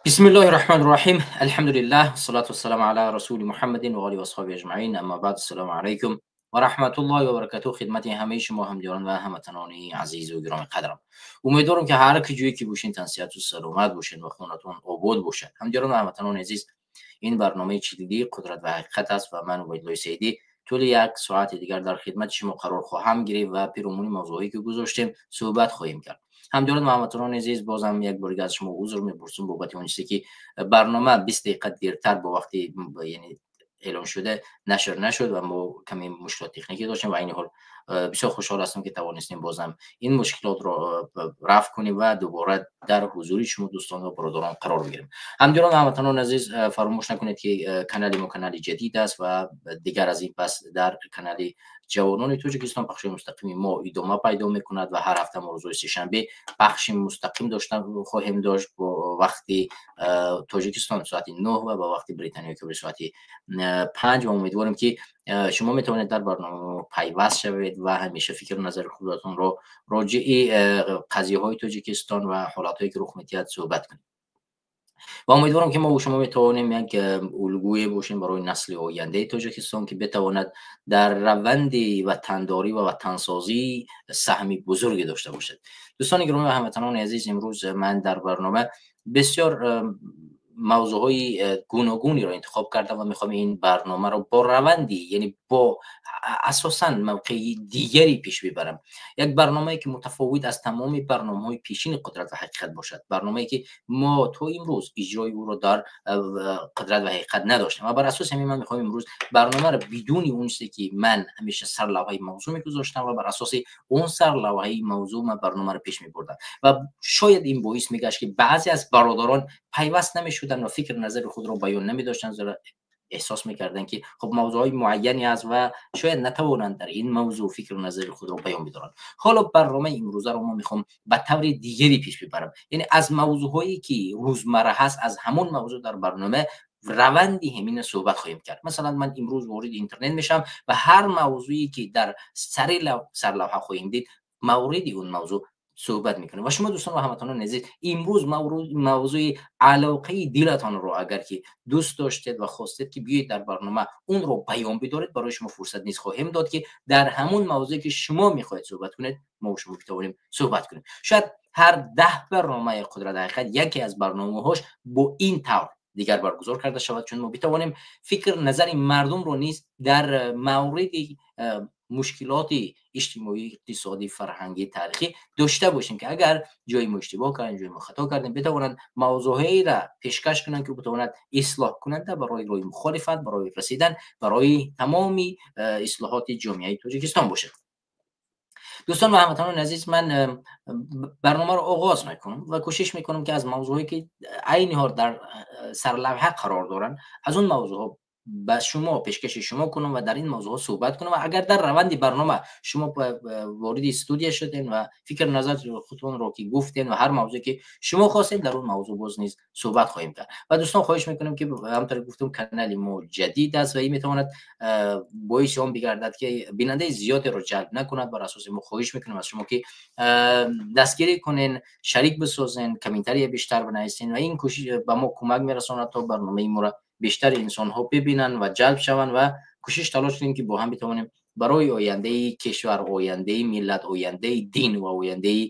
بسم الله الرحمن الرحیم. الحمد لله والصلاة والسلام علی رسول محمد و آله و اصحابه اجمعین. اما بعد، السلام علیکم و رحمت الله و برکاته. خدمت همه شما همدیاران و هموطنان عزیز و گرامی قدرم. امیدوارم که هر کجایی که باشین تن صحت و سلامت باشین و خونتون آباد باشه. همدیاران و هموطنان عزیز، این برنامه چلیدی قدرت و حقیقت است و من عبیدالله سیدی طول یک ساعت دیگر در خدمت شما قرار خواهم گرفت و پیرامون موضوعی که گذاشتیم صحبت خواهیم کرد. همدیاران و هموطنان عزیز، بازم یک بار از شما عذر میپرسم بابت اون چیزی که برنامه 20 دقیقه دیرتر با وقتی یعنی اعلام شده نشر نشد و ما کمی مشکلات تکنیکی داشتیم و این حال بسیار خوشحال هستم که توانستیم بازم این مشکلات را رفع کنیم و دوباره در حضور شما دوستان و برادران قرار بگیریم. همدیاران و هموطنان عزیز، فراموش نکنید که کانال ما کانال جدید است و دیگر از این پس در کانال جوانان تاجیکستان پخش مستقیم ما ادامه پیدا میکند و هر هفته ما روز سه‌شنبه پخش مستقیم داشتن خواهیم داشت با وقتی تاجیکستان ساعت 9 و با وقتی بریتانیا که ساعت 5 و امیدوارم که شما میتوانید در برنامه پیوست شوید و همیشه فکر و نظر خودتون رو راجع قضیه های تاجیکستان و حالت هایی که رخ میدهد صحبت کنید و امیدوارم که ما و شما میتوانیم یک الگوی باشیم برای نسل آینده تاجیکستان که بتواند در روند وطنداری و وطنسازی سهمی بزرگی داشته باشد. دوستان گرامی و هموطنان عزیز، امروز من در برنامه بسیار موضوع های گوناگونی را انتخاب کردم و میخوام این برنامه را با روندی، یعنی با اساسا موقعی دیگری پیش ببرم. یک برنامه که متفاوت از تمام برنامه های پیشین قدرت و حقیقت باشد، برنامه‌ای که ما تا امروز اجرای او را در قدرت و حقیقت نداشتیم و بر اساس همین من میخوام امروز برنامه را بدون اون چیزی که من همیشه سرلوحه موضوع میگذاشتم و بر اساس اون سرلوحه موضوع من برنامه را پیش میبردم و شاید این باعث میگشت که بعضی از برادران پیوست نمیشدن و فکر نظر خود را بیان نمیداشتن، زیرا احساس میکردن که خب موضوع معینی است و شاید نتوانند در این موضوع فکر و نظر خود را بیان بدارند. حالا برنامه امروزه رو ما میخوام به طور دیگری پیش ببرم، یعنی از موضوعهایی که روزمره هست از همون موضوع در برنامه روندی همین صحبت خواهیم کرد. مثلا من امروز وارد اینترنت میشم و هر موضوعی که در سرلوحه خواهیم دید مورد اون موضوع صحبت میکنه و شما دوستان و هموطنان عزیز، امروز موضوع علاقه دلتان رو اگر که دوست داشتید و خواستید که بیاید در برنامه اون رو بیان بدارید، برای شما فرصت نیز خواهیم داد که در همون موضوعی که شما میخواهید صحبت کنید ما و شما بتوانیم صحبت کنیم. شاید هر 10 برنامه قدرت حقیقت یکی از برنامه‌هاش با این طور دیگر برگزار کرده شود، چون ما بتوانیم فکر نظر مردم رو نیز در مورد مشکلات اجتماعی، اقتصادی، فرهنگی، تاریخی داشته باشیم که اگر جای ما اشتباه کردیم، جای ما خطا کردیم، بتوانند موضوعی را پیشکش کنند که بتواند اصلاح کننده برای روی مخالفت، برای رسیدن برای تمامی اصلاحات جامعه تاجیکستان باشد. دوستان و هموطنان عزیز، من برنامه رو آغاز میکنم و کوشش میکنم که از موضوعی که عین حال در سرلوحه قرار دارن از اون موضوع به شما پیشکش شما کنم و در این موضوع صحبت کنم و اگر در روند برنامه شما وارد استودیو شدین و فکر نظر خودتون رو که گفتین و هر موضوعی که شما خواستین در اون موضوع باز نیز صحبت خواهیم کرد. و دوستان خواهش میکنم که همونطور گفتم کانال ما جدید است و این میتواند باعث آن بگردد که بیننده زیادی رو جلب نکند. بر اساس ما خواهش میکنم از شما که دستگیری کنین، شریک بسازین، commentary بیشتر بنویسین و این کوشش به ما کمک میرساند تا برنامه ما را بیشتر انسان ها ببینن و جلب شوند و کوشش تلاش کنیم که با هم بتوانیم برای آینده کشور، آینده ملت، آینده دین و آینده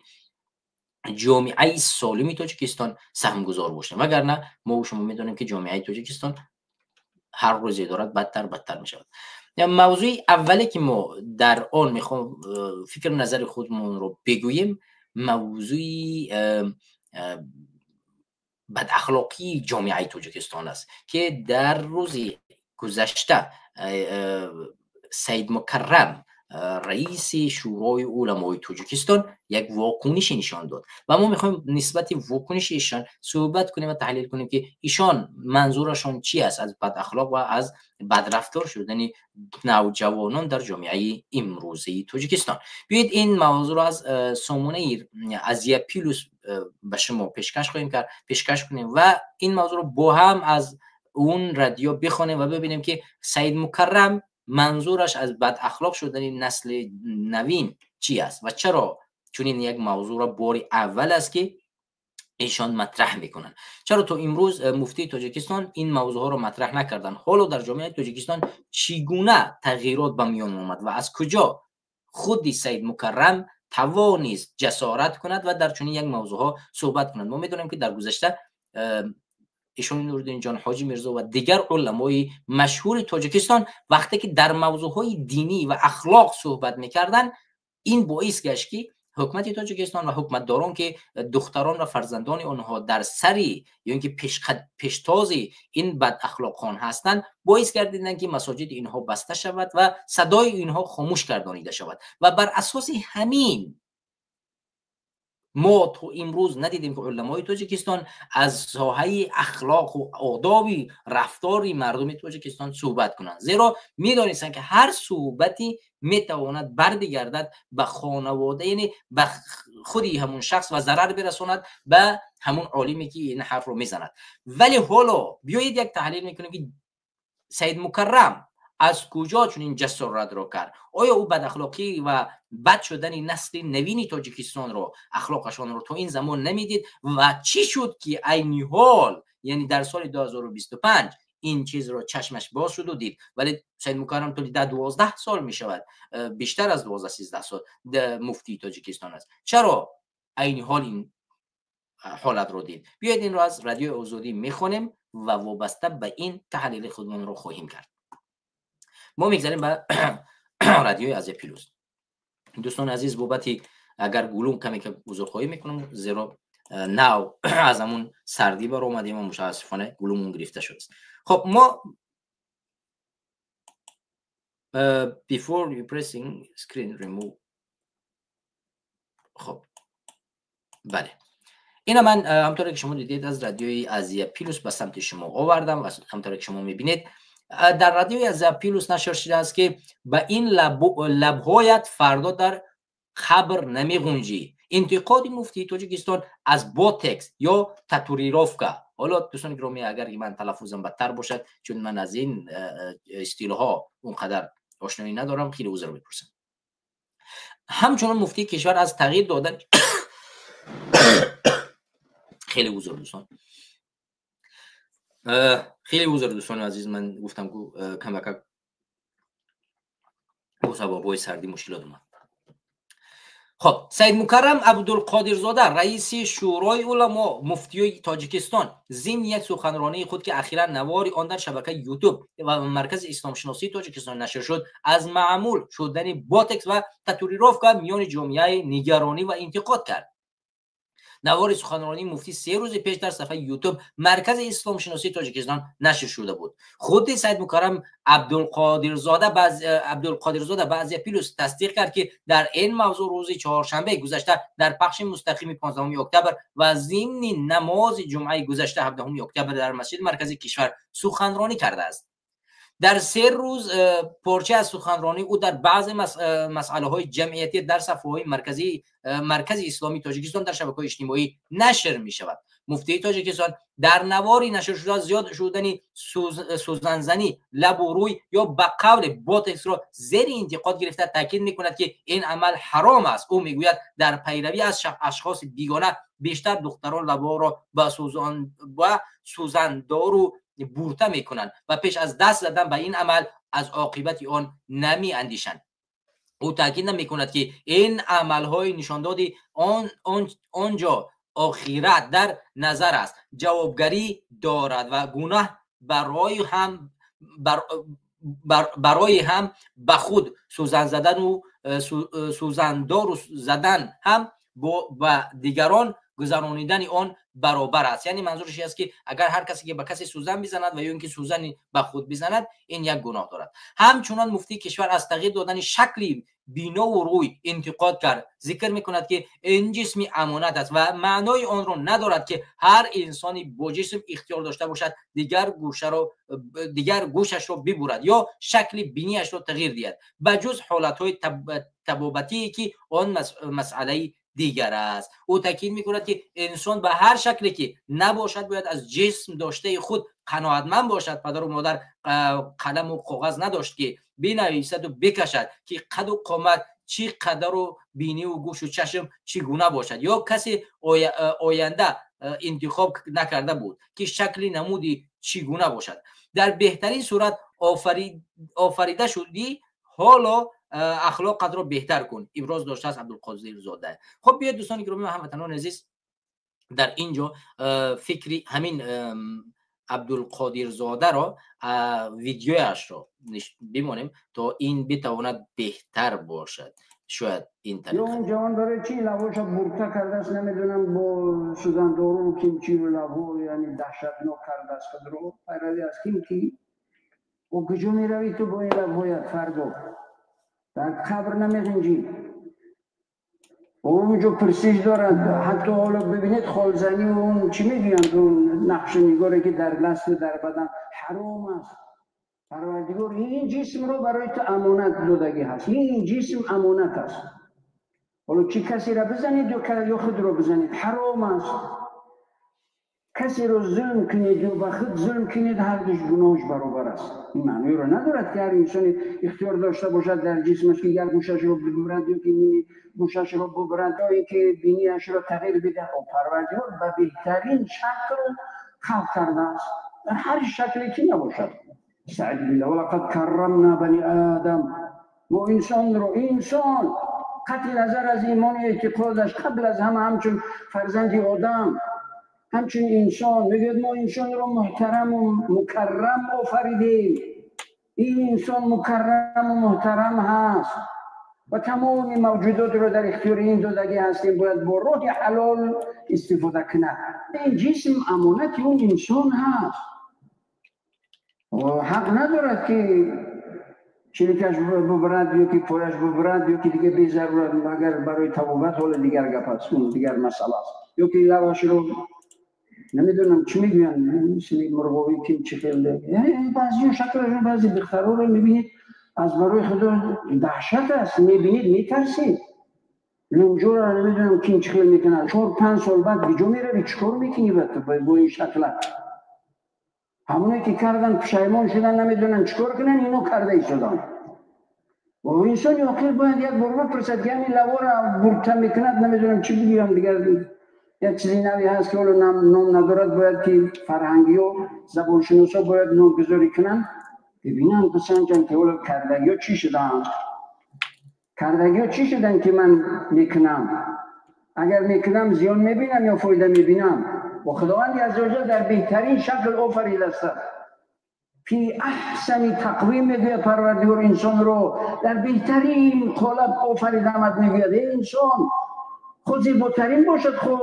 جامعه سالمی تاجیکستان سهمگذار باشیم. وگرنه ما و شما میدونیم که جامعه تاجیکستان هر روزی دارد بدتر بدتر می شود. موضوع اولی که ما در آن میخوام فکر نظر خودمون رو بگوییم، موضوع بد اخلاقی جامعه تاجیکستان است که در روز گذشته سید مکرم، رئیس شورای علمای تاجیکستان، یک واکنش نشان داد و ما میخوایم نسبت واکنش ایشان صحبت کنیم و تحلیل کنیم که ایشان منظورشان چی است از بد اخلاق و از بدرفتار شدن نوجوانان در جامعه امروزی تاجیکستان. بیایید این موضوع را از سامانه ازیا پلوس به شما پیشکش خواهیم کرد، پیشکش کنیم و این موضوع رو با هم از اون رادیو بخوانیم و ببینیم که سید مکرم منظورش از بد اخلاق شدن نسل نوین چی است و چرا چون این یک موضوع را بار اول است که ایشان مطرح میکنن. چرا تا امروز مفتی تاجیکستان این موضوع ها رو مطرح نکردن؟ حالا در جامعه تاجیکستان چگونه تغییرات به میان آمد و از کجا خود سید مکرم توانست جسارت کند و در چنین یک موضوع ها صحبت کند؟ ما میدونیم که در گذشته ایشون نورالدین جان حاجی میرزا و دیگر علمای مشهور تاجیکستان وقتی که در موضوع های دینی و اخلاق صحبت میکردن، این باعث گشت که حکومت تاجیکستان و حکومتداران که دختران و فرزندان آنها در سری یا اینکه پیشتاز این بد اخلاقان هستند، باعث گردیدند که مساجد اینها بسته شود و صدای اینها خاموش گردانیده شود. و بر اساس همین ما تا امروز ندیدیم که علمای تاجیکستان از ساحه اخلاق و آداب رفتاری مردم تاجیکستان صحبت کنند، زیرا میدانستند که هر صحبتی میتواند برگردد به خانواده، یعنی به خودی همون شخص و ضرر برساند به همون عالمی که این حرف رو میزند. ولی حالا بیایید یک تحلیل میکنیم که سید مکرم از کجا چنین جسارت را کرد؟ آیا او بد اخلاقی و بد شدن نسل نوین تاجیکستان را، اخلاقشان را تا این زمان نمیدید؟ و چی شد که عین حال، یعنی در سال 2025 این چیز را چشمش باز شد و دید؟ ولی سید مکرم تا 12 سال می شود، بیشتر از 12-13 سال مفتی تاجیکستان است. چرا عین حال این حالت رو دید؟ بیاید این را از رادیو آزادی میخوانیم و وابسته به این تحلیل خودمان رو خواهیم کرد. ما میگذاریم به رادیوی آزیا پلوس. دوستان عزیز، بابتی اگر گلوم کمی که عذرخواهی میکنم، زیرا نو از همون سردی بر اومدیم و متاسفانه گلومون گرفته شده. خب ما before you pressing screen remove. خب بله، اینا من همطور که شما دیدید از رادیوی آزیا پلوس به سمت شما آوردم و همطور که شما میبینید در رادیوی آزیا پلوس نشر شده است که به این لبهایت فردا در قبر نمی‌گنجی. انتقاد مفتی تاجیکستان از بوتکس یا татуировка. حالا دوستان گرامی، اگر من تلفظم بدتر باشد، چون من از این اصطلاح ها اونقدر آشنایی ندارم، خیلی عذر میپرسم. همچنان مفتی کشور از تغییر دادن خیلی عذر دوستان، خیلی عذر دوستان عزیز، من گفتم که کمک با سببای سردی مشکلات اومد. خب سید مکرم عبدالقادرزاده رئیس شورای علما مفتی تاجیکستان ضمن یک سخنرانی خود که اخیرا نوار آن در شبکه یوتیوب و مرکز اسلام شناسی تاجیکستان نشر شد، از معمول شدن باتکس و татуировка میان جامعه نگرانی و انتقاد کرد. نوار سخنرانی مفتی 3 روز پیش در صفحه یوتیوب مرکز اسلام شناسی تاجیکستان نشر شده بود. خود سید مکرم عبدالقادرزاده به آزیا پلوس تصدیق کرد که در این موضوع روز چهارشنبه گذشته در پخش مستقیم 15 اکتبر و ضمن نماز جمعه گذشته 17 اکتبر در مسجد مرکزی کشور سخنرانی کرده است. در 3 روز پارچه از سخنرانی او در بعض مسئله های جمعیتی در صفحه های مرکز اسلامی تاجیکستان در شبکه‌های اجتماعی نشر می شود. مفتی تاجیکستان در نواری نشر شده زیاد شدن سوزنزنی لب و روی یا به قول باتکس را زیر انتقاد گرفته تاکید میکند که این عمل حرام است. او میگوید در پیروی از اشخاص بیگانه بیشتر دختران لبها را با سوزن دارو بورته میکنند و پیش از دست زدن به این عمل از عاقبت آن نمی اندیشند. او تاکید میکند که این عملهای نشاندادی آنجا آخرت در نظر است، جوابگری دارد و گناه برای هم به خود سوزن زدن و سوزندار زدن هم با دیگران گذرانیدن آن برابر است. یعنی منظورش است که اگر هر کسی که به کسی سوزن بزند و یا اینکه سوزن به خود بزند، این یک گناه دارد. همچنان مفتی کشور از تغییر دادن شکل بینا و روی انتقاد کرد. ذکر میکند که این جسم امانت است و معنای آن را ندارد که هر انسانی با جسم اختیار داشته باشد دیگر گوشش را ببرد یا شکل بینیش را تغییر دهد، به جز حالتهای طبابتی که آن مسئله دیگر است. او تاکید میکند که انسان به هر شکلی که نباشد باید از جسم داشته خود قناعتمند باشد. پدر و مادر قلم و کاغذ نداشت که بنویسد و بکشد که قد و قامت چی قدر و بینی و گوش و چشم چگونه باشد یا کسی آینده интихоб накарда буд ки шакли намуди чӣ гуна бошад. Дар беҳтарин сурат офарида шудӣ, ҳоло ахлоқатро беҳтар кун, иброз доштааст Абдулқодирзода. Хуб, биёед, дӯстони гиромӣ ва ҳамватанони азиз, дар ин ҷо фикри ҳамин Абдулқодирзодаро, видеояшро бимонем, то ин битавонад беҳтар бошад. Шояд ин тариқа он ҷавон барои чӣ лабоша бурта кардааст, намедонам, бо сӯзандору кимчиру лабо, яъне даҳшатнок кардааст худро. Пайравӣ аз ким ки о куҷо меравӣ ту бо ин лабҳоят? Фардо дар қабр намеғинҷӣ, онҷо пурсиш дорад. Ҳатто ҳоло бибинед, холзанӣ, он чӣ мегӯянд, он нақшу нигоре ки дар дасту дар бадан, ҳаром аст. Парвардигор ин ҷисмро барои ту амонат додагӣ ҳаст. Ин ҷисм амонат аст. Ҳоло чӣ касеро бизанед ё худро бизанед, ҳаром аст. Касеро зулм кунед ё ба худ зулм кунед, ҳардуш гуноҳш баробар аст. Ин маъноеро надорад, ки ҳар инсоне ихтиёр дошта бошад дар ҷисмаш, ки як гӯшашро бибурад ё ки ними гӯшашро бубурад ё ин ки бинияшро тағйир бидиҳад. Парвардигор ба беҳтарин шакл халқ кардааст, дар ҳар шакле ки набошад. استعذ بالله، ولقد كرمنا بني آدم. ما انسان رو، انسان قطع نظر از ایمان و اعتقادش، قبل از همه همچون فرزندی آدم، همچون انسان، میگوید ما انسان رو محترم و مکرم آفریدیم. این انسان مکرم و محترم هست و تمام موجودات رو در اختیار این دادگی هستیم، باید با راه حلال استفاده کنه. این جسم امانت اون انسان هست و حق ندارد که چلیکش ببرد یا که پایش ببرد یا که دیگه بی ضرورت، مگر برای طبابت، حال دیگر گپ است، اون دیگر مسئله است. یا که لباش رو نمیدونم چی میگوین، مثل مرغابی که چه خیلی، یعنی بعضی شکلشون، بعضی دخترها رو میبینید، از برای خدا دهشت است، میبینید میترسید. لنجو رو نمیدونم کی چه خیلی میکنن. 4-5 سال بعد کجا میروی؟ چیکار میکنی با این شکلت؟ همونایی که کردن پشیمان شدن، نمیدونن چیکار کنن، اینو کرده ایستادن. و انسان آخر باید یک بار بپرسد که همین لبا را برته میکند، نمیدونم چی بگویم، دیگر یک چیزی نوی هست که حالا نام ندارد، باید که فرهنگی و زبانشناسا باید نامگذاری کنن، ببینن، بسنجن که حالا کردگی ها چی شدن، کردگی ها چی شدن که من میکنم. اگر میکنم زیان میبینم یا فایده میبینم؟ و خداوند عزوجل در بهترین شکل آفریده است. فی احسن تقویم میگوید پروردگار، انسان رو در بهترین قالب آفریدمت. میگوید ای انسان، خود زیباترین باشد، خود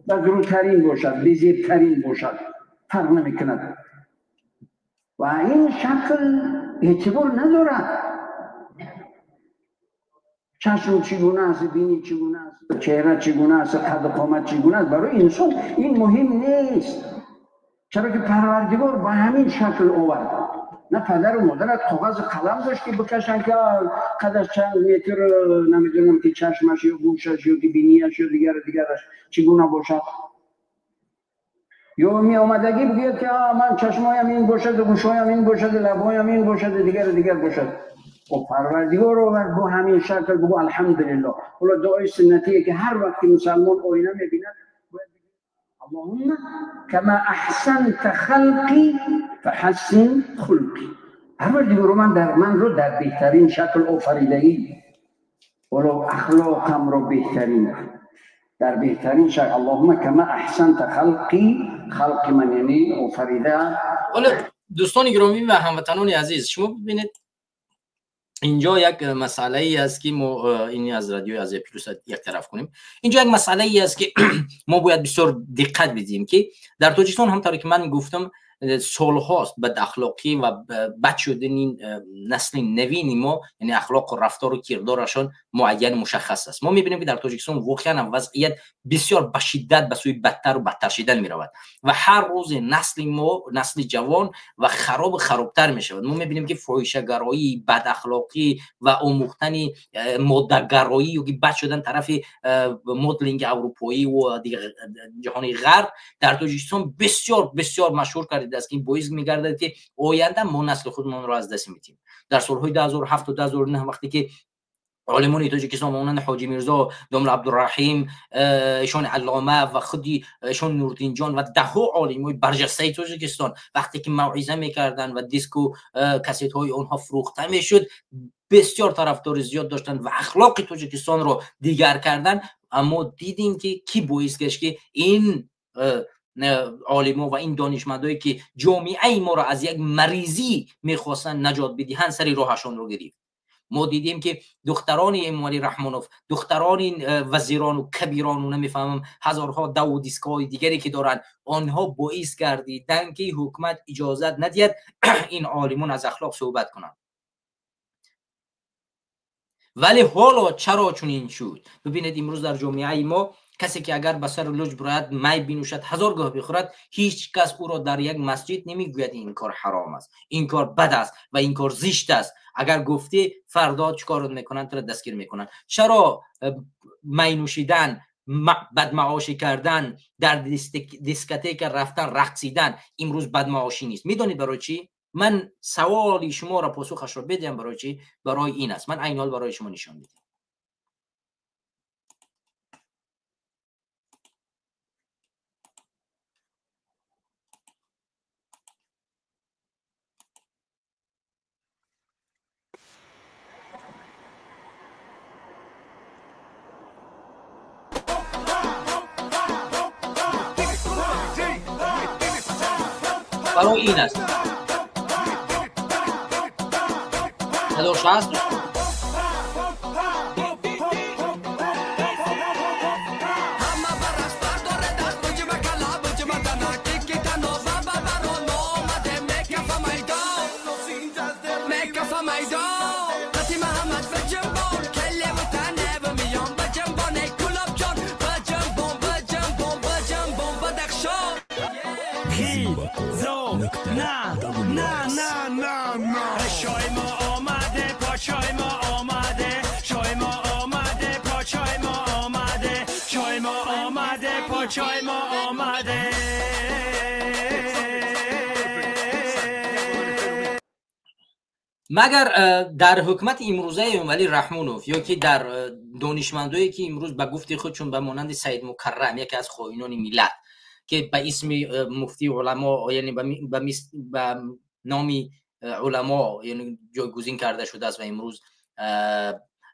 بدروترین باشد، بیزیبترین باشد، فرق نمیکند و این شکل اعتبار ندارد. چشم چگونه است، بینی چگونه است، چهره چگونه است، قد قامت چگونه است، برای انسان این مهم نیست، چرا که پروردگار با همین شکل آورد. نه پدر و مادرت کاغذ قلم داشت که بکشن که قدش چند متر، نمیدونم که چشمش یا گوشش یا که بینیش یا دیگر دیگرش چگونه باشد، یا می آمدگی بگوید که من چشمایم این باشد و گوشهایم این باشد، لبهایم این باشد، دیگر دیگر باشد. و پروردگار آورد با همین شکل، بگو الحمدلله. حالا دعای سنتیه که هر وقت مسلمان آینه میبیند، اللهم كما احسنت خلقی فحسن خلقی. پروردگار، من رو در بهترین شکل آفریده ای، ولو اخلاقم رو بهترین، در بهترین شکل. اللهم كما احسنت خلقی، خلق من یعنی آفریده. حالا دوستان گرامی و هموطنان عزیز، شما ببینید، اینجا یک مسئله ای است که ما این از رادیو از پلوس یک طرف کنیم. اینجا یک مسئله ای است که ما باید بسیار دقت بدیم که در تاجیکستان هم طوری که من گفتم سالهاست بد اخلاقی و بد شدن نسل نوین ما، یعنی اخلاق و رفتار و کردارشان معین مشخص است. ما میبینیم که در تاجیکستان واقعا وضعیت بسیار به شدت به سوی بدتر و بدتر شدن میرود و هر روز نسل ما، نسل جوان و خراب خرابتر میشود. ما میبینیم که فاحشه‌گرایی، بد اخلاقی و آموختن ماده‌گرایی یا که بد شدن طرف مدلینگ اروپایی و دیگر جهان غرب در تاجیکستان بسیار بسیار مشهور کرده است که این باعث میگردد که آینده ما نسل خودمان را از دست میدیم. در سالهای 2007 و 2009 وقتی که عالمان تاجیکستان مانند حاجی میرزا، دامل عبدالرحیم، ایشان علامه و خودی ایشان نوردین جان و ده ها عالمای برجسته تاجیکستان وقتی که موعظه میکردن و دیسک و کست های آنها فروخته میشد، بسیار طرفدار زیاد داشتن و اخلاق تاجیکستان رو دیگر کردن. اما دیدیم که کی باعث گشت که این عالما و این دانشمندایی که جامعه ما را از یک مریضی میخواستن نجات بدهند سر راهشان رو گرفت. ما دیدیم که دختران امامعلی رحمانوف، دختران وزیران و کبیران و نمیفهمم هزارها دو و دیسک‌های دیگری که دارند، آنها باعث گردیدند که حکومت اجازت ندهد این عالمان از اخلاق صحبت کنند. ولی حالا چرا چنین شد؟ ببینید امروز در جامعه ما کسی که اگر به سر لوج براید، می بینوشد، هزار گاه بخورد، هیچ کس او را در یک مسجد نمیگوید این کار حرام است، این کار بد است و این کار زشت است. اگر گفتی فردا چیکار میکنن؟ تو را دستگیر میکنن. چرا می نوشیدن، بدمعاشی کردن، در دیسکتیک رفتن، رقصیدن امروز بدمعاشی نیست؟ میدونید برای چی؟ من سوالی شما را پاسخش را بدم برای چی؟ برای این است. من عین حال برای شما نشان میدم. برای این است. 1060 مگر در حکومت امروزه امامعلی رحمانوف یا که در دانشمندایی که امروز به گفت خودشون به مانند سید مکرم، یکی از خائنان ملت که به اسم مفتی علما، یعنی به نام علما یعنی جایگزین کرده شده است و امروز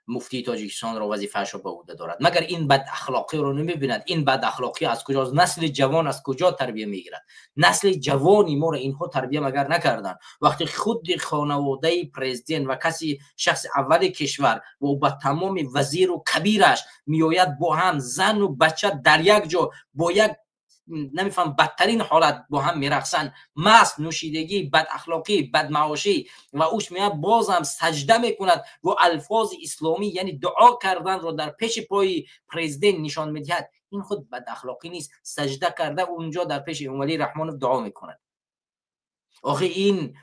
مفتی تاجیکستان را وظیفه‌اش را به عهده دارد، مگر این بد اخلاقی رو نمی‌بیند؟ این بد اخلاقی از کجاست؟ نسل جوان از کجا تربیه میگیرد؟ نسل جوانی ما را اینها تربیه مگر نکردن؟ وقتی خود خانواده پرزیدنت و کسی شخص اول کشور و با تمام وزیر و کبیرش میآید با هم زن و بچه در یک جا با یک نمیفهم بدترین حالت با هم میرقصن، مست، نوشیدگی، بد اخلاقی، بد معاشی، و اوش میاد بازم سجده میکند و الفاظ اسلامی یعنی دعا کردن رو در پیش پای پرزیدنت نشان میدهد. این خود بد اخلاقی نیست؟ سجده کرده اونجا در پیش امامعلی رحمانوف دعا میکند. آخه این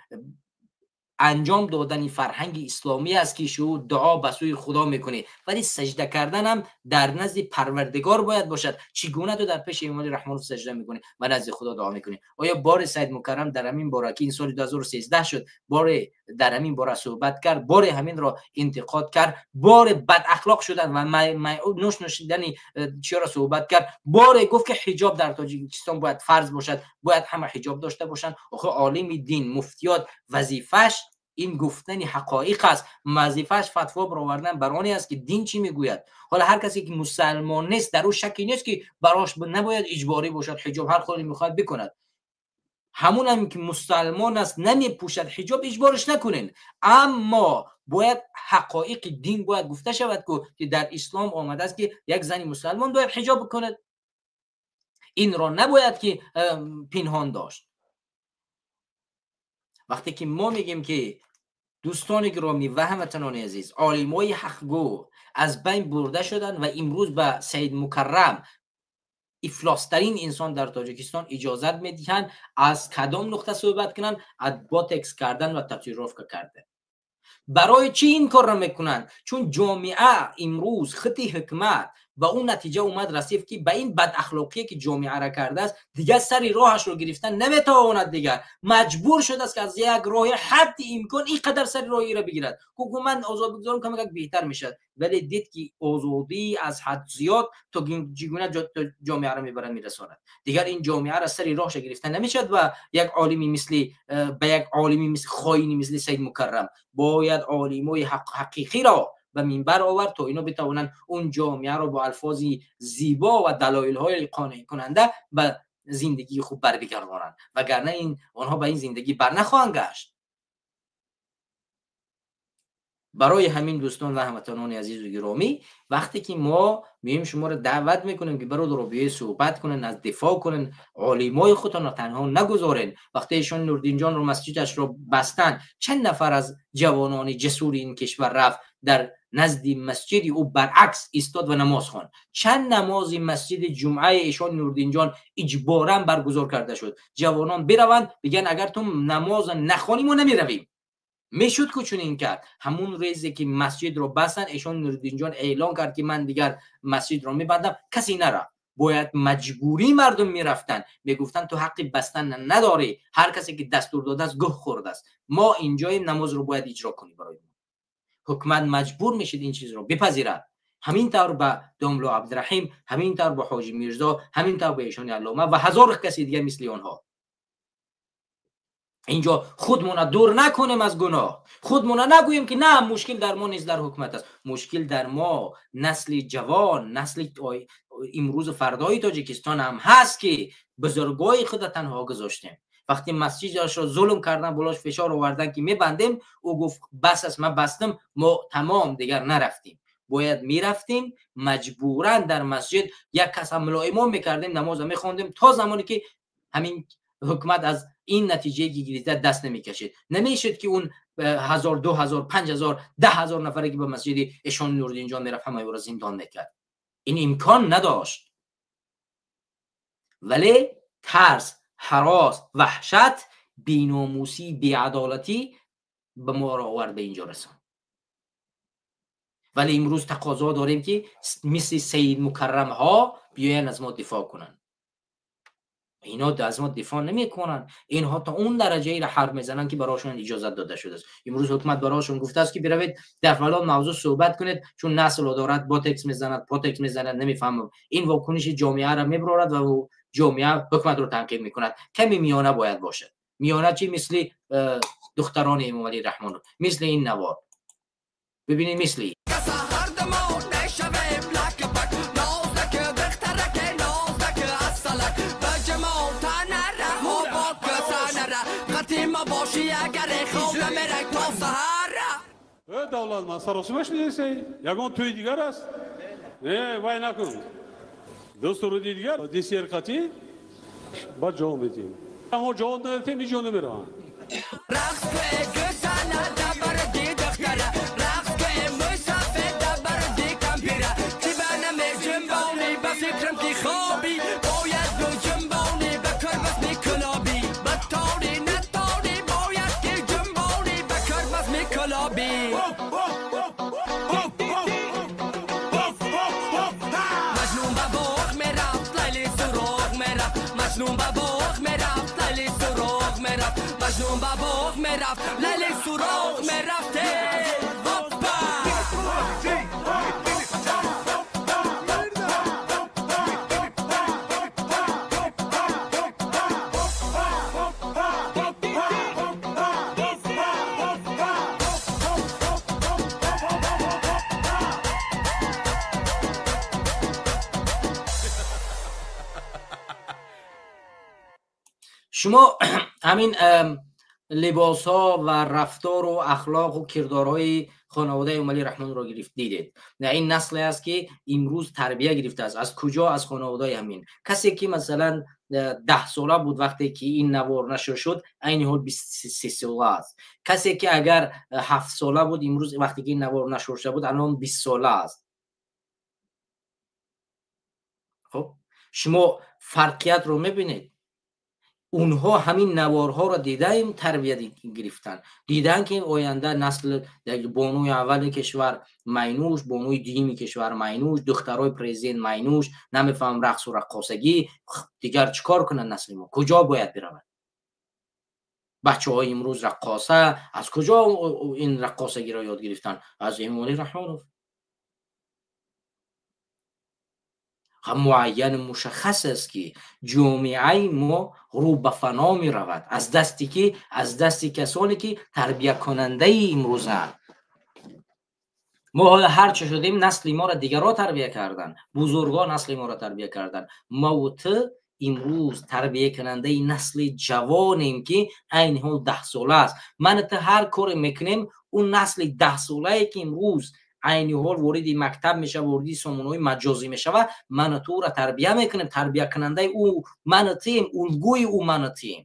انجام دادن فرهنگ اسلامی است که شو دعا به سوی خدا میکنی، ولی سجده کردن هم در نزد پروردگار باید باشد. چگونه تو در پیش امامعلی رحمانوف سجده میکنی و نزد خدا دعا میکنی؟ آیا بار سید مکرم در همین باره که این سال 2013 شد بار در همین باره صحبت کرد، بار همین را انتقاد کرد، بار بد اخلاق شدن و نوش نوشیدن چی را صحبت کرد، بار گفت که حجاب در تاجیکستان باید فرض باشد، باید همه حجاب داشته باشند. آخه عالم دین، مفتیات وظیفش این گفتن حقایق است، وظیفه‌اش فتوا برآوردن بر آنی است که دین چی میگوید. حالا هر کسی که مسلمان نیست در او شکی نیست که براش نباید اجباری باشد حجاب، هر کاری میخواد بکند. همون هم که مسلمان است نمیپوشد حجاب اجبارش نکنین، اما باید حقایق دین باید گفته شود که در اسلام آمده است که یک زن مسلمان باید حجاب بکند. این را نباید که پنهان داشت. وقتی که ما میگیم که دوستان گرامی و هموطنان عزیز، عالمای حقگو از بین برده شدن و امروز به سید مکرم افلاسترین انسان در تاجیکستان اجازت میدهند از کدام نقطه صحبت کنن؟ از باتکس کردن و تاتوروفکا کردن. برای چی این کار را میکنن؟ چون جامعه امروز خط حکمت به اون نتیجه اومد رسید که به این بد اخلاقی که جامعه را کرده است دیگر سر راهش رو گرفتن نمیتواند، دیگر مجبور شده است که از یک راه حد امکان اینقدر سر راهی را بگیرد. گفت من آزاد بگذارم که یک بهتر میشد، ولی دید که آزادی از حد زیاد تا چگونه جامعه را میبرد میرساند. دیگر این جامعه را سر راهش گرفتن نمیشد و یک عالمی مثل به یک عالمی مثل خائنی مثل سید مکرم باید عالمای حقیقی را و منبر آورد تا اینا بتوانند اون جامعه را با الفاظ زیبا و دلایل های قانع کننده به زندگی خوب بر بگردانند، وگرنه این آنها به این زندگی بر نخواهند گشت. برای همین دوستان و هموطنان عزیز و گرامی، وقتی که ما میایم شما رو دعوت میکنیم که برادر رو بیای صحبت کنن، از دفاع کنن، عالمای خودتان رو تنها نگذارن. وقتی ایشان نوردین جان رو مسجدش رو بستن، چند نفر از جوانان جسور این کشور رفت در نزد مسجدی او برعکس ایستاد و نماز خواند. چند نماز مسجد جمعه ایشان نوردین جان اجبارا برگزار کرده شد. جوانان بروند بگن اگر تو نماز نخوانی ما نمیرویم. میشد که چنین کرد. همون ریزی که مسجد رو بستن، ایشان نوردین جان اعلان کرد که من دیگر مسجد رو میبندم، کسی نره. باید مجبوری مردم میرفتن، میگفتن تو حق بستن نداری، هر کسی که دستور داده است گه خورده است، ما اینجا نماز رو باید اجرا کنیم. برای ما حکومت مجبور میشد این چیز رو بپذیرد. همین طور به داملا عبدالرحیم، همین طور به حاجی میرزا، همین طور به ایشان علامه و هزار کسی دیگه مثل آنها. اینجا خودمون دور نکنیم از گناه، خودمون نگوییم که نه مشکل در ما نیست، در حکومت است. مشکل در ما نسل جوان، نسل امروز فردای تاجیکستان هم هست که بزرگای خود تنها گذاشتیم. وقتی مسجدش را ظلم کردن، بلاش فشار آوردن که میبندیم، او گفت بس است، من بستم، ما تمام دیگر نرفتیم. باید میرفتیم مجبورا در مسجد یک کس هم ملا امام میکردیم، نماز میخوندیم تا زمانی که همین حکومت از این نتیجه گیریده دست نمیکشید. نمیشد که اون 1000، 2000، 5000، 10000 نفری که به مسجد ایشان نوردین جان میرفت همه او را زندان میکرد. این امکان نداشت. ولی ترس، هراس، وحشت، بیناموسی، بیعدالتی به ما را آورد به اینجا رسان. ولی امروز تقاضا داریم که مثل سید مکرم ها بیاین از ما دفاع کنن. اینا از ما دفاع نمیکنن. اینها تا اون درجه ای را حرف میزنن که براشون اجازه داده شده است. امروز حکومت براشون گفته است که بروید در فلان موضوع صحبت کنید، چون نسل دارد باتکس میزند، پاتکس میزند، نمیفهمم. این واکنش جامعه را میبرارد و جامعه حکومت رو تنقید میکند. کمی میانه باید باشه. میانه چی؟ مثل دختران امام علی رحمان، مثل این نوار. ببینید مثل давлат ман саросимаш несей, ягон тӯи дигар аст? Не, вай накун. Дӯстуруди дигар десер қатӣ баъд ҷавоб медиҳем. Мо ҷавоб надодем, ҳеҷ ҷо намераванд. شما همین لباس ها و رفتار و اخلاق و کردارهای خانواده امام علی رحمان را گرفت دیدید. نه این نسلی است که امروز تربیه گرفته است. از کجا؟ از خانواده همین. کسی که مثلا 10 ساله بود وقتی که این نوار نشر شد، عین حال 23 ساله است. کسی که اگر 7 ساله بود امروز وقتی که این نوار نشر شده بود، الان 20 ساله است. خب شما فرقیت رو میبینید. Онҳо ҳамин наворҳоро дидаем, тарбия гирифтан, дидан ки оянда насл бонуи аввали кишвар майнӯш, бонуи дуюми кишвар майнӯш, духтарои президент майнӯш, намефаҳмам рақсу раққосагӣ. Дигар чӣ кор кунад насли мо? Куҷо бояд биравад? Бачаҳои имрӯз раққоса, аз куҷо ин раққосагиро ёд гирифтан? Аз Эмомалӣ Раҳмонов. Муайян мушаххас аст ки ҷомеаи мо рӯ ба фано меравад аз дасти ки аз дасти касоне ки тарбиякунандаи имрӯзаанд. Мо ҳоло ҳарчи шудем, насли моро дигарро тарбия кардан, бузургон насли моро тарбия кардан. Мо ту имрӯз тарбиякунандаи насли ҷавонем ки айни ҳол 10 сола аст. Ман ту ҳар коре мекунем, он насли 10 солае ки имрӯз айни ҳол вориди мактаб мешава, вориди сомонаҳои маҷозӣ мешава, ману ту ӯро тарбия мекунем. Тарбиякунандаи ӯ ману туем, улгӯи ӯ ману туем.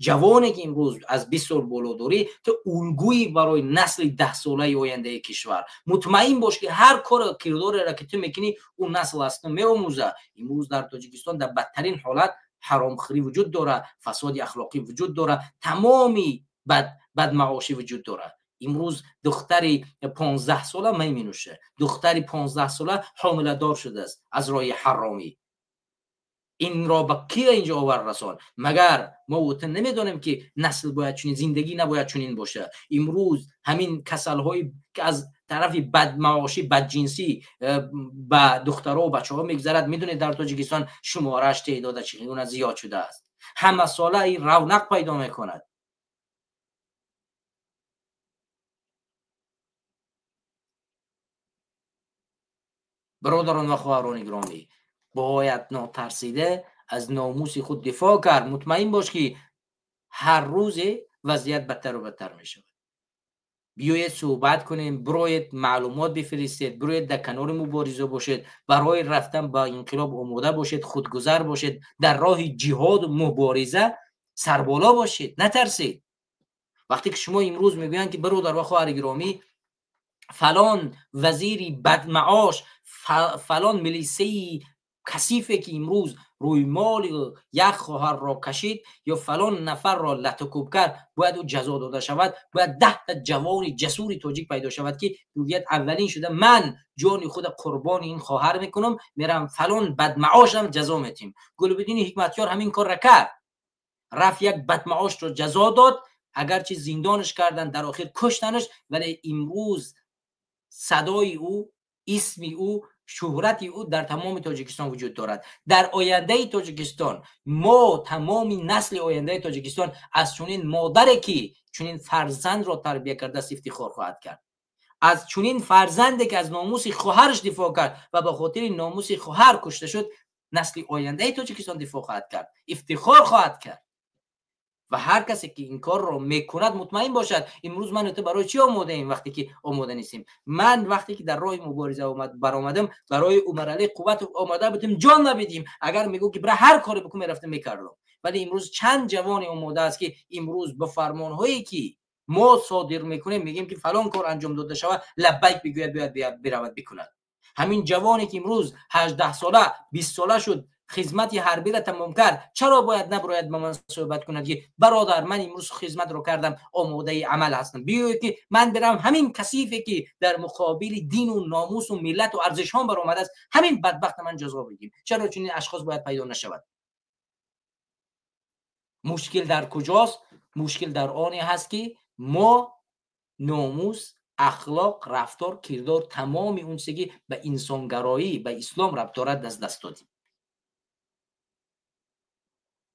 Ҷавоне ки имрӯз аз 20 сол боло дорӣ, ту улгӯи барои насли 10 солаи ояндаи кишвар. Мутмаин бош ки ҳар кору кирдореро ки ту мекунӣ, ӯ насл аз ту меомӯзад. Имрӯз дар Тоҷикистон дар бадтарин ҳолат ҳаромхӯрӣ вуҷуд дорад, фасоди ахлоқӣ вуҷуд дорад, тамоми бадмаошӣ вуҷуд дорад. Имрӯз духтари 15 сола май менӯшад, духтари 15 сола ҳомиладор шудааст аз роҳи ҳаромӣ. Инро ба кия инҷо овар расон? Магар мо ту намедонем ки насл бояд чунин зиндагӣ набояд чунин бошад? Имрӯз ҳамин касалҳои аз тарафи бадмаошӣ, бадҷинсӣ ба духтаро бачаҳо мегузарад. Медонед, дар Тоҷикистон шумораш, теъдода чӣ гуна зиёд шудааст? Ҳамасола ин равнақ пайдо мекунад. Бародарон ва хоҳарони гиромӣ, бояд нотарсида аз номуси худ дифоъ кард. Мутмаин бош ки ҳар рӯзе вазъият бадтару бадтар мешавад. Биёед, суҳбат кунем, бироед, маълумот бифиристед, бироед, дар канори мубориза бошед, барои рафтан ба инқилоб омода бошед, худгузар бошед, дар роҳи ҷиҳоду мубориза сарболо бошед, натарсед. Вақте ки шумо имрӯз мегӯянд ки бародар ва хоҳари гиромӣ, фалон вазири бадмаош, фалон милисаи касифе ки имрӯз рӯймоли як хоҳарро кашид ё фалон нафарро латукӯб кард, бояд ӯ ҷазо дода шавад, бояд 10 та ҷавони ҷасури тоҷик пайдо шавад ки гӯяд: аввалин шуда ман ҷони худа қурбони ин хоҳар мекунам, мерам, фалон бадмаошам ҷазо метим. Гулбиддини Ҳикматёр ҳамин корра кард, рафт, як бадмаошро ҷазо дод. Агарчи зиндонаш карданд, дар охир куштанаш, вале имрӯз садои ӯ, исми ӯ, шӯҳрати ӯ дар тамоми Тоҷикистон вуҷуд дорад. Дар ояндаи Тоҷикистон мо, тамоми насли ояндаи Тоҷикистон, аз чунин модаре ки чунин фарзандро тарбия кардааст, ифтихор хоҳад кард, аз чунин фарзанде ки аз номуси хоҳараш дифоъ кард ва ба хотири номуси хоҳар кушта шуд. Насли ояндаи Тоҷикистон дифоъ хоҳад кард, ифтихор хоҳад кард. Ва ҳар касе ки ин корро мекунад, мутмаин бошад. Имрӯз ман ту барои чӣ омодаем, вақте ки омода нестем? Ман вақте ки дар роҳи мубориза баромадам, барои Умаралӣ Қувват омода будем ҷон набидим. Агар мегӯ ки бира, ҳар коре бикун, мерафтам, мекардам. Вале имрӯз чанд ҷавоне омода аст ки имрӯз ба фармонҳое ки мо содир мекунем, мегӯем ки фалон кор анҷом дода шавад, лаббайк бигӯяд, бояд биравад, бикунад? Ҳамин ҷавоне ки имрӯз 18 сола, 20 сола шуд, хизмати ҳарбиро тамом кард, чаро бояд набарояд, ба ман суҳбат кунад ки бародар, ман имрӯз хизматро кардам, омодаи амал ҳастам, биёед ки ман бирам, ҳамин касифе ки дар муқобили дину номусу миллату арзишҳо баромадааст, ҳамин бадбахта ман ҷазо бидим. Чаро чунин ашхос бояд пайдо нашавад? Мушкил дар куҷост? Мушкил дар оне ҳаст ки мо номус, ахлоқ, рафтор, кирдор, тамоми он чизе ки ба инсонгароӣ, ба ислом рабт дорад, аз даст додем,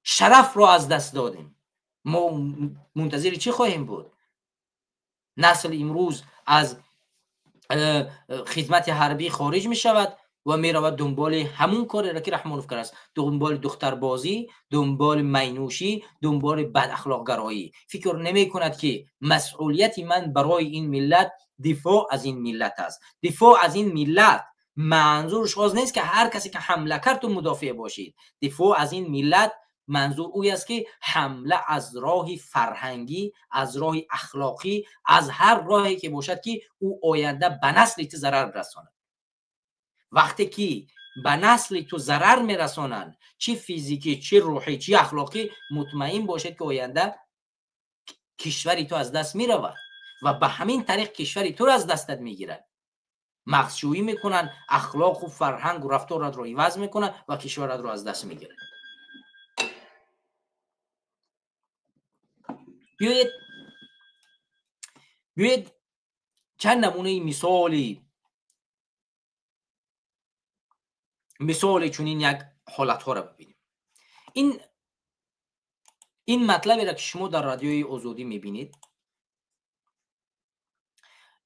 шарафро аз даст додем. Мо мунтазири чӣ хоҳем буд? Насл имрӯз аз хизмати ҳарбӣ хориҷ мешавад ва меравад дунболи ҳамун кореро ки Раҳмонов кардааст, дунболи духтарбозӣ, дунболи майнӯшӣ, дунболи бадахлоқгароӣ. Фикр намекунад ки масъулияти ман барои ин миллат дифоъ аз ин миллат аст. Дифоъ аз ин миллат манзурш оз нест ки ҳар касе ки ҳамла кард, ту мудофеъ бошӣ. Дифоъ аз ин миллат манзур ӯ аст ки ҳамла аз роҳи фарҳангӣ, аз роҳи ахлоқӣ, аз ҳар роҳе ки бошад, ки ӯ оянда ба насли ту зарар расонад. Вақте ки ба насли ту зарар мерасонанд, чӣ физикӣ, чӣ рӯҳӣ, чӣ ахлоқӣ, мутмаин бошед, ки оянда кишвари ту аз даст меравад ва ба ҳамин тариқ кишвари туро аз дастат мегирад. Мағзшӯӣ мекунанд, ахлоқу фарҳангу рафторатро иваз мекунанд ва кишваратро аз даст мегиранд. Биёед чанд намунаи мисоли чунин як ҳолатҳоро бибинем. Ин матлаберо, ки шумо дар Радиои Озодӣ мебинед,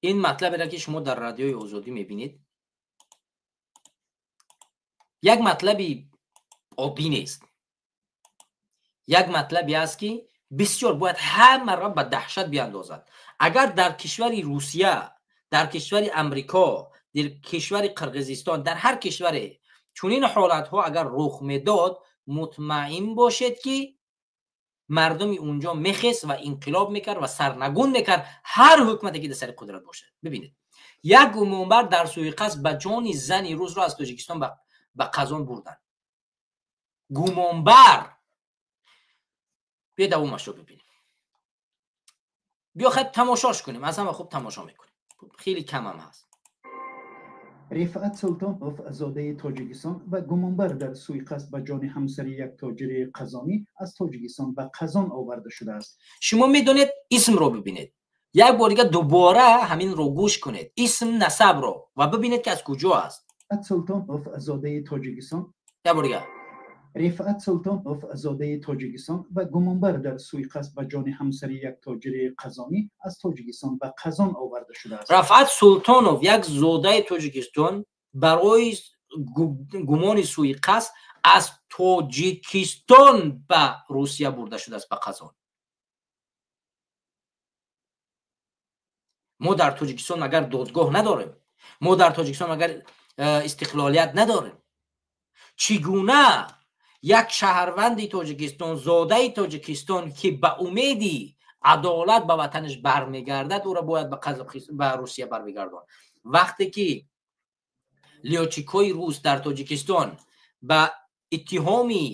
ин матлаберо, ки шумо дар Радиои Озодӣ мебинед, як матлаби оддӣ нест. Як матлабе аст, ки бисёр бояд ҳамаро ба даҳшат биандозад. Агар дар кишвари Русия, дар кишвари Амрико, дар кишвари Қирғизистон, дар ҳар кишваре чунин ҳолатҳо агар рух медод, мутмаин бошед, ки мардуми унҷо мехест ва инқилоб мекард ва сарнагун мекард ҳар ҳукумате, ки дар сари қудрат бошад. Бибинед, як гумонбар дар суиқасд ба ҷони зани русро аз Тоҷикистон ба Қазон бурданд. Гумонбар. Биё давомашро бибинем, биё хеб тамошош кунем, аз ҳама хуб тамошо мекунем, хеле камам ҳаст. Рифъат Султонов, зодаи Тоҷикистон ва гумонбар дар суиқасд ба ҷони ҳамсари як тоҷири қазонӣ, аз Тоҷикистон ба Қазон оварда шудааст. Шумо медонед, исмро бибинед, як бор дига дубора ҳаминро гӯш кунед, исм, насабро, ва бибинед, ки аз куҷо аст. Рифъат Султонов, зодаи Тоҷикистон. Як бор дига. Рифъат Султонов, зодаи Тоҷикистон ва гумонбар дар суиқасд ба ҷони ҳамсари як тоҷири қазонӣ, аз Тоҷикистон ба Қазон оварда шудааст. Рафъат Султонов, як зодаи Тоҷикистон, барои гумони суиқасд аз Тоҷикистон ба Русия бурда шудааст, ба Қазон. Мо дар Тоҷикистон агар додгоҳ надорем, мо дар Тоҷикистон агар истиқлолият надорем, чӣ гуна як шаҳрванди Тоҷикистон, зодаи Тоҷикистон, ки ба умеди адолат ба ватанаш бармегардад, ӯро бояд ба Русия бармегардон? Вақте ки лётчикҳои рус дар Тоҷикистон ба иттиҳоми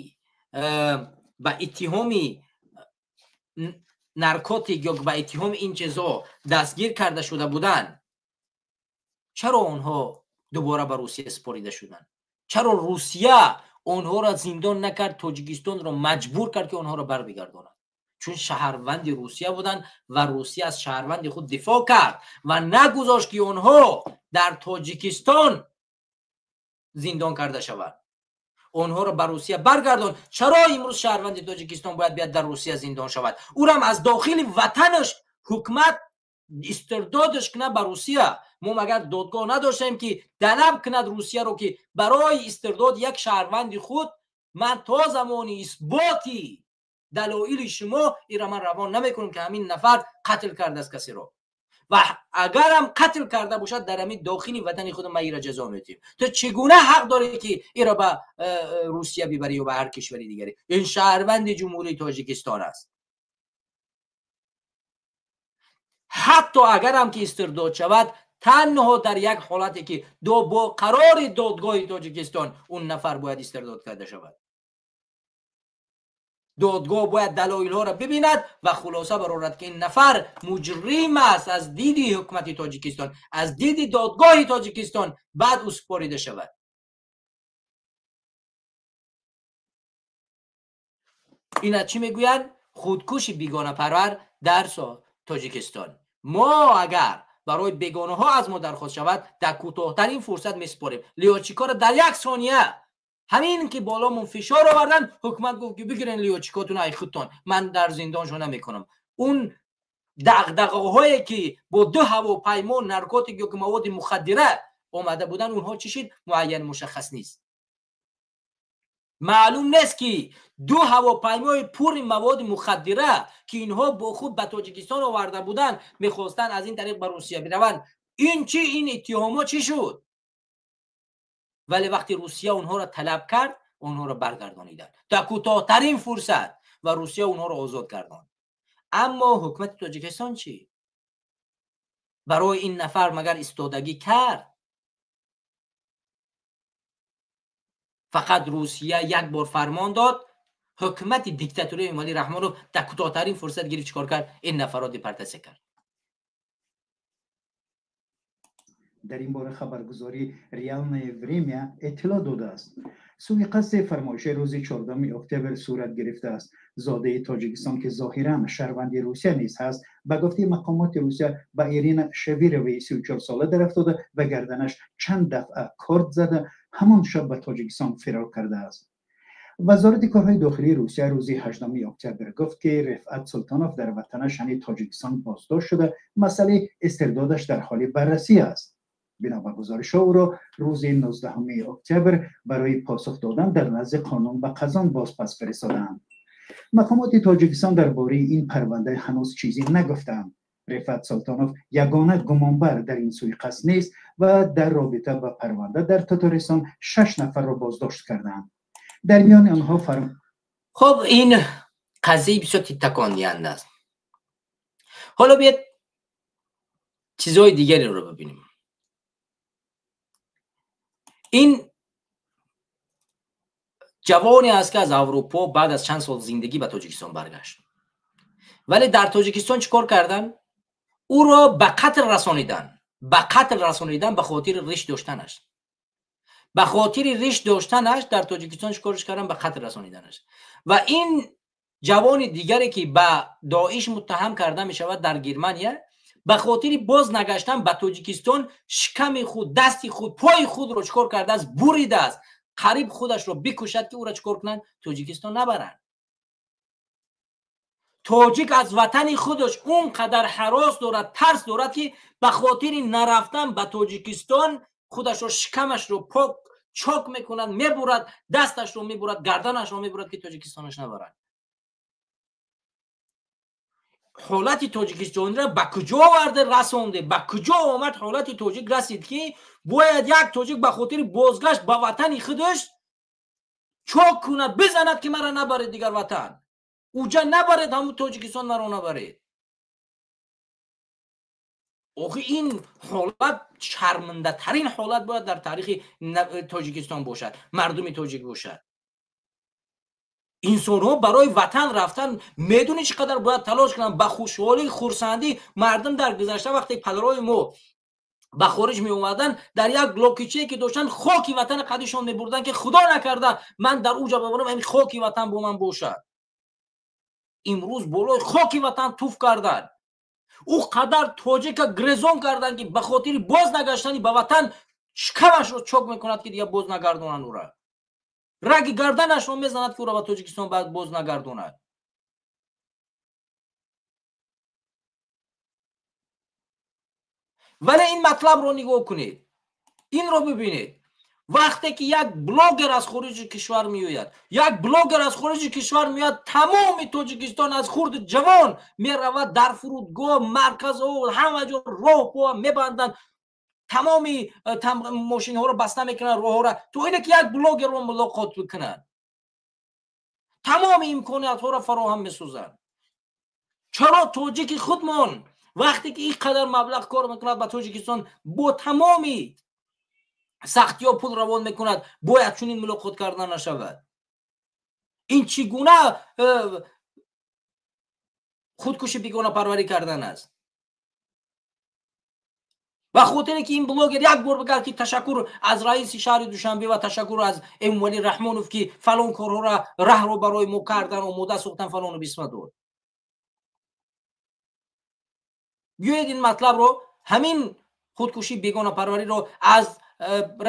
наркотик ё ба иттиҳоми ин чизҳо дастгир карда шуда буданд, чаро онҳо дубора ба Русия супорида шуданд? Чаро Русия онҳоро зиндон накард, Тоҷикистонро маҷбур кард, ки онҳоро барбигардонад? Чун шаҳрванди Русия буданд ва Русия аз шаҳрванди худ дифоъ кард ва нагузошт, ки онҳо дар Тоҷикистон зиндон карда шаванд, онҳоро ба Русия баргардон. Чаро имрӯз шаҳрванди Тоҷикистон бояд биёд дар Русия зиндон шавад, ӯрам аз дохили ватанаш ҳукумат истирдодаш кунад ба Русия? Мо магар додгоҳ надоштем, ки талаб кунад Русияро, ки барои истирдод як шаҳрванди худ ман то замони исботи далоили шумо ира ман равон намекунам, ки ҳамин нафар қатл кардааст касеро, ва агарам қатл карда бошад, дар ҳамин дохили ватани худ ман ира ҷазо медиҳем? Ту чӣ гуна ҳақ дорӣ, ки ира ба Русия бибарӣ ё ба ҳар кишвари дигаре? Ин шаҳрванди Ҷумҳурии Тоҷикистон аст. Ҳатто агарам ки истирдод шавад, танҳо дар як ҳолате, ки бо қарори додгоҳи Тоҷикистон он нафар бояд истирдод карда шавад. Додгоҳ бояд далоилҳоро бибинад ва хулоса барорад, ки ин нафар муҷрим аст аз диди ҳукумати Тоҷикистон, аз диди додгоҳи Тоҷикистон, баъд ӯ супорида шавад. Ина чӣ мегӯянд? Худкуши бегонапарвар дар Тоҷикистон. Мо агар барои бегонаҳо аз мо дархост шавад, дар кӯтоҳтарин фурсат месупорем. Лётчикҳоро дар як сония, ҳамин ки боломон фишор овардан, ҳукумат гуфт, ки бигирен лётчикотуна ай худтон, ман дар зиндоншо намекунам. Он дағдағаҳое, ки бо ду ҳавопаймо наркотик ё ки маводи мухаддира омада буданд, онҳо чӣ шид? Муайян мушаххас нест, маълум нест, ки ду ҳавопаймои пури маводи мухаддира, ки инҳо бо худ ба Тоҷикистон оварда буданд, мехостанд аз ин тариқ ба Русия бираванд, ин чӣ, ин иттиҳомҳо чӣ шуд? Вале вақте Русия онҳоро талаб кард, онҳоро баргардониданд то кӯтоҳтарин фурсат ва Русия онҳоро озод гардонд. Аммо ҳукумати Тоҷикистон чӣ? Барои ин нафар магар истодагӣ кард? Фақат Русия як бор фармон дод, ҳукумати диктатурии Эмомалӣ Раҳмонов дар кӯтоҳтарин фурсат гирифт, чикор кард? Ин нафарро депортатсия кард. Дар ин бора хабаргузории «Реальное время» иттилоъ додааст. Суиқасди фармоиши рӯзи 14 октябр сурат гирифтааст. Зодаи Тоҷикистон, ки зоҳиран шаҳрванди Русия низ ҳаст, ба гуфтаи мақомоти Русия ба Ирина Шевироваи 34сола дарафтода ба гарданаш чанд дафъа корд зада, ҳамон шаб ба Тоҷикистон фирор кардааст. Вазорати корҳои дохилии Русия рӯзи 18 октябр гуфт, ки Рифъат Султонов дар ватанаш, яъне Тоҷикистон, боздошт шуда, масъалаи истирдодаш дар ҳоли баррасӣ аст. Бино ба гузоришҳо, ӯро рӯзи 19 октябр барои посух додан дар назди қонун ба Қазон бозпас фиристодаанд. Мақомоти Тоҷикистон дар бораи ин парванда ҳанӯз чизе нагуфтаанд. Рифъат Султонов ягона гумонбар дар ин суиқасд нест ва дар робита ба парванда дар Татаристон 6 нафарро боздошт кардаанд. Дар миёни онҳо Хуб, ин қазияи бисёр такондиҳанда аст. Ҳоло биёед чизҳои дигареро бибинем. Ин ҷавоне аст, ки аз Аврупо баъд аз чанд сол зиндагӣ ба Тоҷикистон баргашт, вале дар Тоҷикистон чӣ кор карданд? Ӯро ба қатл расонидан, ба қатл расонидан ба хотири риш доштанаш. Ба хотири риш доштанаш дар Тоҷикистон чӣ корш кардан? Ба қатл расониданаш. Ва ин ҷавони дигаре, ки ба Доиш муттаҳам карда мешавад дар Германия, ба хотири боз нагаштан ба Тоҷикистон шиками худ, дасти худ, пои худро чӣ кор кардааст? Буридааст, қариб худашро бикушад, ки ӯро чӣ кор кунанд? Тоҷикистон набаранд. Тоҷик аз ватани худаш он қадар ҳарос дорад, тарс дорад, ки ба хотири нарафтан ба Тоҷикистон худашро, шикамашро пок чок мекунад, мебурад, дасташро мебурад, гарданашро мебурад, ки Тоҷикистонаш набарад. Ҳолати тоҷикистонро ба куҷо оварда расонде? Ба куҷо омад ҳолати тоҷик расид, ки бояд як тоҷик ба хотири бозгашт ба ватани худаш чок кунад, бизанад, ки мара набаред дигар ватан, уҷа набаред, ҳамун Тоҷикистон маро набаред. Охи, ин ҳолат шармандатарин ҳолат бояд дар таърихи Тоҷикистон бошад, мардуми тоҷик бошад. Инсонҳо барои ватан рафтан медонӣ чӣ қадар бояд талош кунанд? Ба хушҳолӣ, хурсандӣ мардум дар гузашта, вақте падарои мо ба хориҷ меомаданд, дар як локичае ки доштанд, хоки ватани қадишон мебурданд, ки худо накарда ман дар уҷа бимонам, ҳамин хоки ватан бо ман бошад. Имрӯз болои хоки ватан туф карданд, ӯ қадар тоҷика грезон карданд, ки ба хотири боз нагаштани ба ватан шикамашро чок мекунад, ки дигар боз нагардонанд ӯра, раги гарданашро мезанад, ки ӯро ба Тоҷикистон баъд боз нагардонад. Вале ин матлабро нигоҳ кунед, инро бибинед. Вақте ки як блогер аз хориҷи кишвар меояд, як блогер аз хориҷи кишвар меояд, тамоми Тоҷикистон аз хурди ҷавон меравад дар фурудгоҳ, марказҳо, ҳама ҷо роҳ по мебанданд, тамоми мошинҳоро баста мекунанд, роҳҳоро, то ине ки як блогерро мулоқот бикунанд, тамоми имкониятҳоро фароҳам месозанд. Чаро тоҷики худмон, вақте ки ин қадар маблағ кор мекунад, ба Тоҷикистон бо тамоми сахтиҳо пул равон мекунад, бояд чунин мулоқот карда нашавад? Ин чӣ гуна худкуши бегонапарварӣ кардан аст? Ба хотире ки ин блогер як бор бигӯяд, ки ташаккур аз раиси шаҳри Душанбе ва ташаккур аз Эмомалӣ Раҳмонов, ки фалон корҳоро, раҳро барои мо кардан, омода сохтан, фалону бисмадор. Биёед ин матлабро, ҳамин худкушии бегонапарвариро аз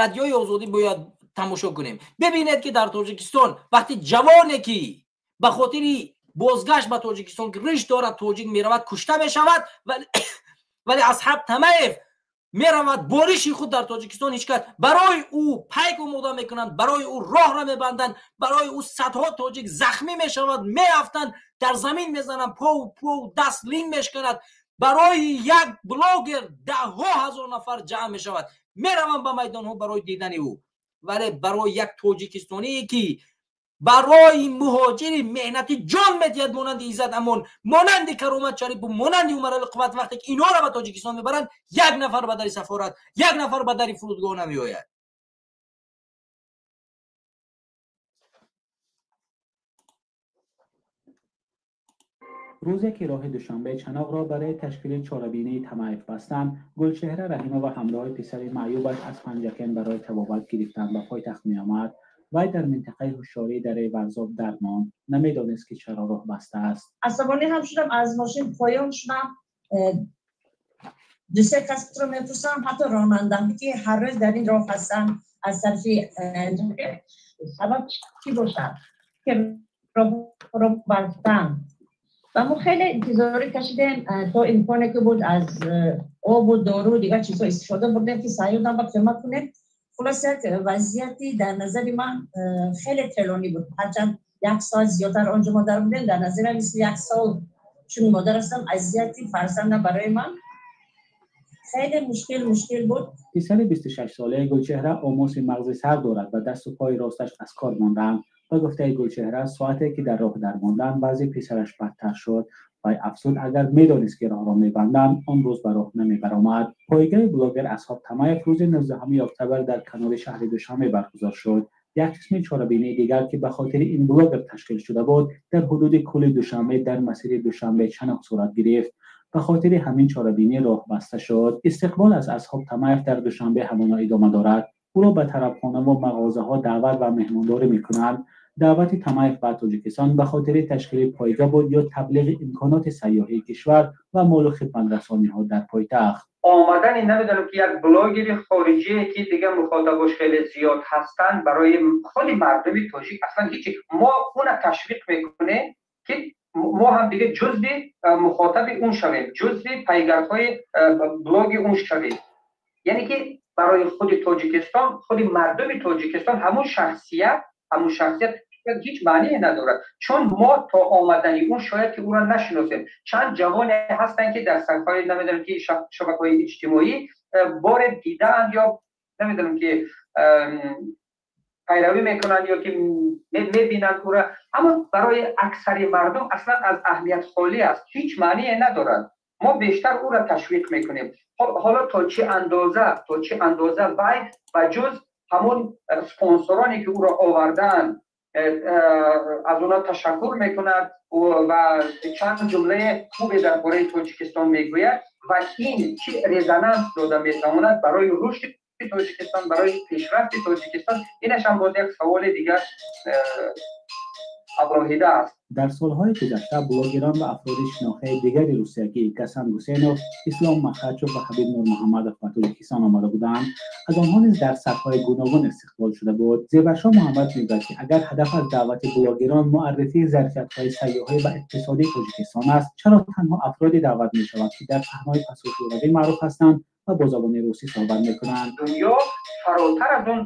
Радиои Озодӣ бояд тамошо кунем. Бибинед, ки дар Тоҷикистон вақти ҷавоне, ки ба хотири бозгашт ба Тоҷикистон, ки риш дорад, тоҷик, меравад, кушта мешавад, вале Асҳаб Тамаев меравад, бориши худ дар Тоҷикистон ҳеҷ кас барои ӯ пайк омода мекунанд, барои ӯ роҳро мебанданд, барои ӯ садҳо тоҷик захмӣ мешавад, меафтанд, дар замин мезананд, пову даст линг мешканад. Барои як блогер даҳҳо ҳазор нафар ҷамъ мешавад, мераванд ба майдонҳо барои дидани ӯ. Вале барои як тоҷикистоние, ки барои муҳоҷири меҳнатӣ ҷон медиҳад, монанди Иззат Амон, монанди Каромат Шарипов, монанди Умарали Қувват, вақте ки инҳоро ба Тоҷикистон мебаранд, як нафар ба дари сафорат, як нафар ба дари фурудгоҳ намеояд. Рӯзе ки роҳи Душанбе Чаноқро барои ташкили чорабинии Тамаев бастанд, Гулчеҳра Раҳимова ҳамроҳи писари маъюбаш аз Панҷакент барои табобат гирифтан ба пойтахт меомад. Вай дар минтақаи ҳушёрии дараи Варзоб дармонд. Намедонист, ки чаро роҳ баста аст. Асабонӣ ҳам шудам, аз мошин поён шудам. Ду се касро мепурсам, ҳатто ронандаҳо, ки ҳар рӯз дар ин роҳ ҳастанд, аз тарафи сабаб чӣ бошад, ки роҳро бастанд. Ва мо хеле интизорӣ кашидем, то имконе ки буд, аз обу дору, дигар чизҳо истифода бурдем, ки сайёдам ба кӯмак кунем. Хулоса, як вазъияти дар назари ман хеле тӯлонӣ буд. Ҳарчанд як соат зиёдтар онҷо мо дар будем, дар назарам мисли як сол, чун модар ҳастам, азияти фарзандам барои ман хеле мушкил буд. Писари 26-солаи Гулчеҳра омоси мағзи сар дорад ва дасту пои росташ аз кор мондаанд. Ба гуфтаи Гулчеҳра, соате ки дар роҳ дармонданд, вазъи писараш бадтар шуд. Вай афзуд, агар медонист, ки роҳро мебанданд, он рӯз ба роҳ намебаромад. Пойгаи блогер Асҳоб Тамаев рӯзи 19 октябр дар канори шаҳри Душанбе баргузор шуд. Як қисми чорабинии дигар, ки ба хотири ин блогер ташкил шуда буд, дар ҳудуди кӯли Душанбе дар масири Душанбе Чаноқ сурат гирифт. Ба хотири ҳамин чорабинӣ роҳ баста шуд. Истиқбол аз Асҳоб Тамаев дар Душанбе ҳамоно идома дорад. Ӯро ба тарабхонаву мағозаҳо даъват ва меҳмондорӣ мекунанд. Даъвати Тамаев ба Тоҷикистон ба хотири ташкили пойга буд ё таблиғи имконоти сайёҳии кишвар ва молу хидматрасониҳо дар пойтахт? Омадани, намедонам ки, як блогери хориҷие, ки дигар мухотабош хеле зиёд ҳастанд, барои худи мардуми тоҷик аслан ҳичи. Мо уна ташвиқ мекунем, ки мо ҳам дига ҷузви мухотаби он шавем, ҷузви пайгардҳои блоги он шавем. Яъне ки барои худи Тоҷикистон, худи мардуми Тоҷикистон ҳамун шахсият ҳеҷ маъние надорад, чун мо то омадани ӯ шояд ки ӯро нашиносем. Чанд ҷавоне ҳастанд, ки дар саҳифаҳои, намедонам ки, шабакаҳои иҷтимоӣ боре дидаанд ё, намедонам ки, пайравӣ мекунанд ё ки мебинанд ӯро, аммо барои аксари мардум аслан аз аҳамият холӣ аст, ҳеҷ маъние надорад. Мо бештар ӯро ташвиқ мекунем. Ҳоло то чӣ андоза вай ба ҷуз ҳамон спонсороне, ки ӯро овардаанд, аз онҳо ташаккур мекунад ва чанд ҷумлаи хубе дар бораи Тоҷикистон мегӯяд, ва ин чӣ резонанс дода метавонад барои рушди Тоҷикистон, барои пешрафти Тоҷикистон, инаш ҳам боз як саволи дигар алоҳида аст. Дар солҳои гузашта блогерон ва афроди шинохтаи дигари русиягӣ Гасан Гусейнов, Ислом Махачев ва Ҳабиб Нурмуҳаммадов ба Тоҷикистон омада буданд. Аз онҳо низ дар сатҳҳои гуногун истиқбол шуда буд. Зебаршо Муҳаммад мегӯяд, ки агар ҳадаф аз даъвати блогерон муаррифии зарфиятҳои сайёҳӣ ва иқтисодии Тоҷикистон аст, чаро танҳо афроде даъват мешаванд, ки дар паҳнои пасошӯравӣ маъруф ҳастанд ва бо забони русӣ суҳбат мекунанд? Дунё фаротар аз он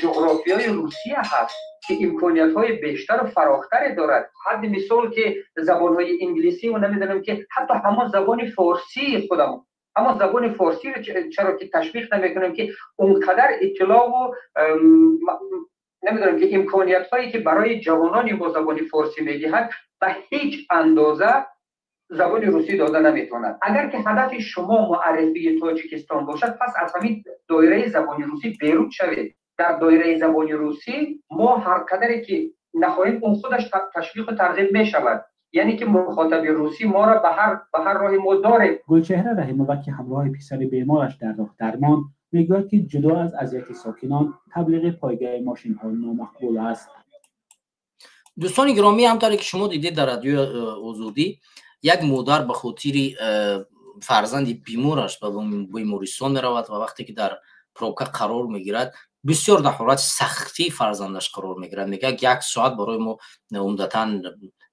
ҷуғрофиёи Русия ҳаст, ки имкониятҳои бештару фарохтаре дорад. Ҳадди мисол, ки забонҳои инглисӣ ва, намедонам ки, ҳатто ҳамон забони форсии худамон, ҳамон забони форсиро чаро ки ташвиқ намекунем, ки он қадар иттилоъу, намедонам ки, имкониятҳое, ки барои ҷавонони бо забони форсӣ медиҳад, ба ҳеҷ андоза забони русӣ дода наметавонад. Агар ки ҳадафи шумо муаррифии Тоҷикистон бошад, пас аз ҳамин доираи забони русӣ берун шавед. Дар доираи забони русӣ мо ҳар қадаре ки нахоҳем, он худаш ташвиқу тарғиб мешавад, яъне ки мухотаби русӣ моро ба ҳар роҳи мо дорем. Гулчеҳра Раҳимова, ки ҳамроҳи писари бемораш дар роҳ дармонд, мегӯяд, ки ҷудо аз азияти сокинон, таблиғи пойгаи мошинҳо номақбул аст. Дӯстони гиромӣ, ҳамтаре ки шумо дидед, дар Радиои Озодӣ як модар ба хотири фарзанди бемораш ба бемористон меравад ва вақте ки дар пробка қарор мегирад, бисёр дар ҳолати сахтии фарзандаш қарор мегирад. Мегӯяд, як соат барои мо умдатан,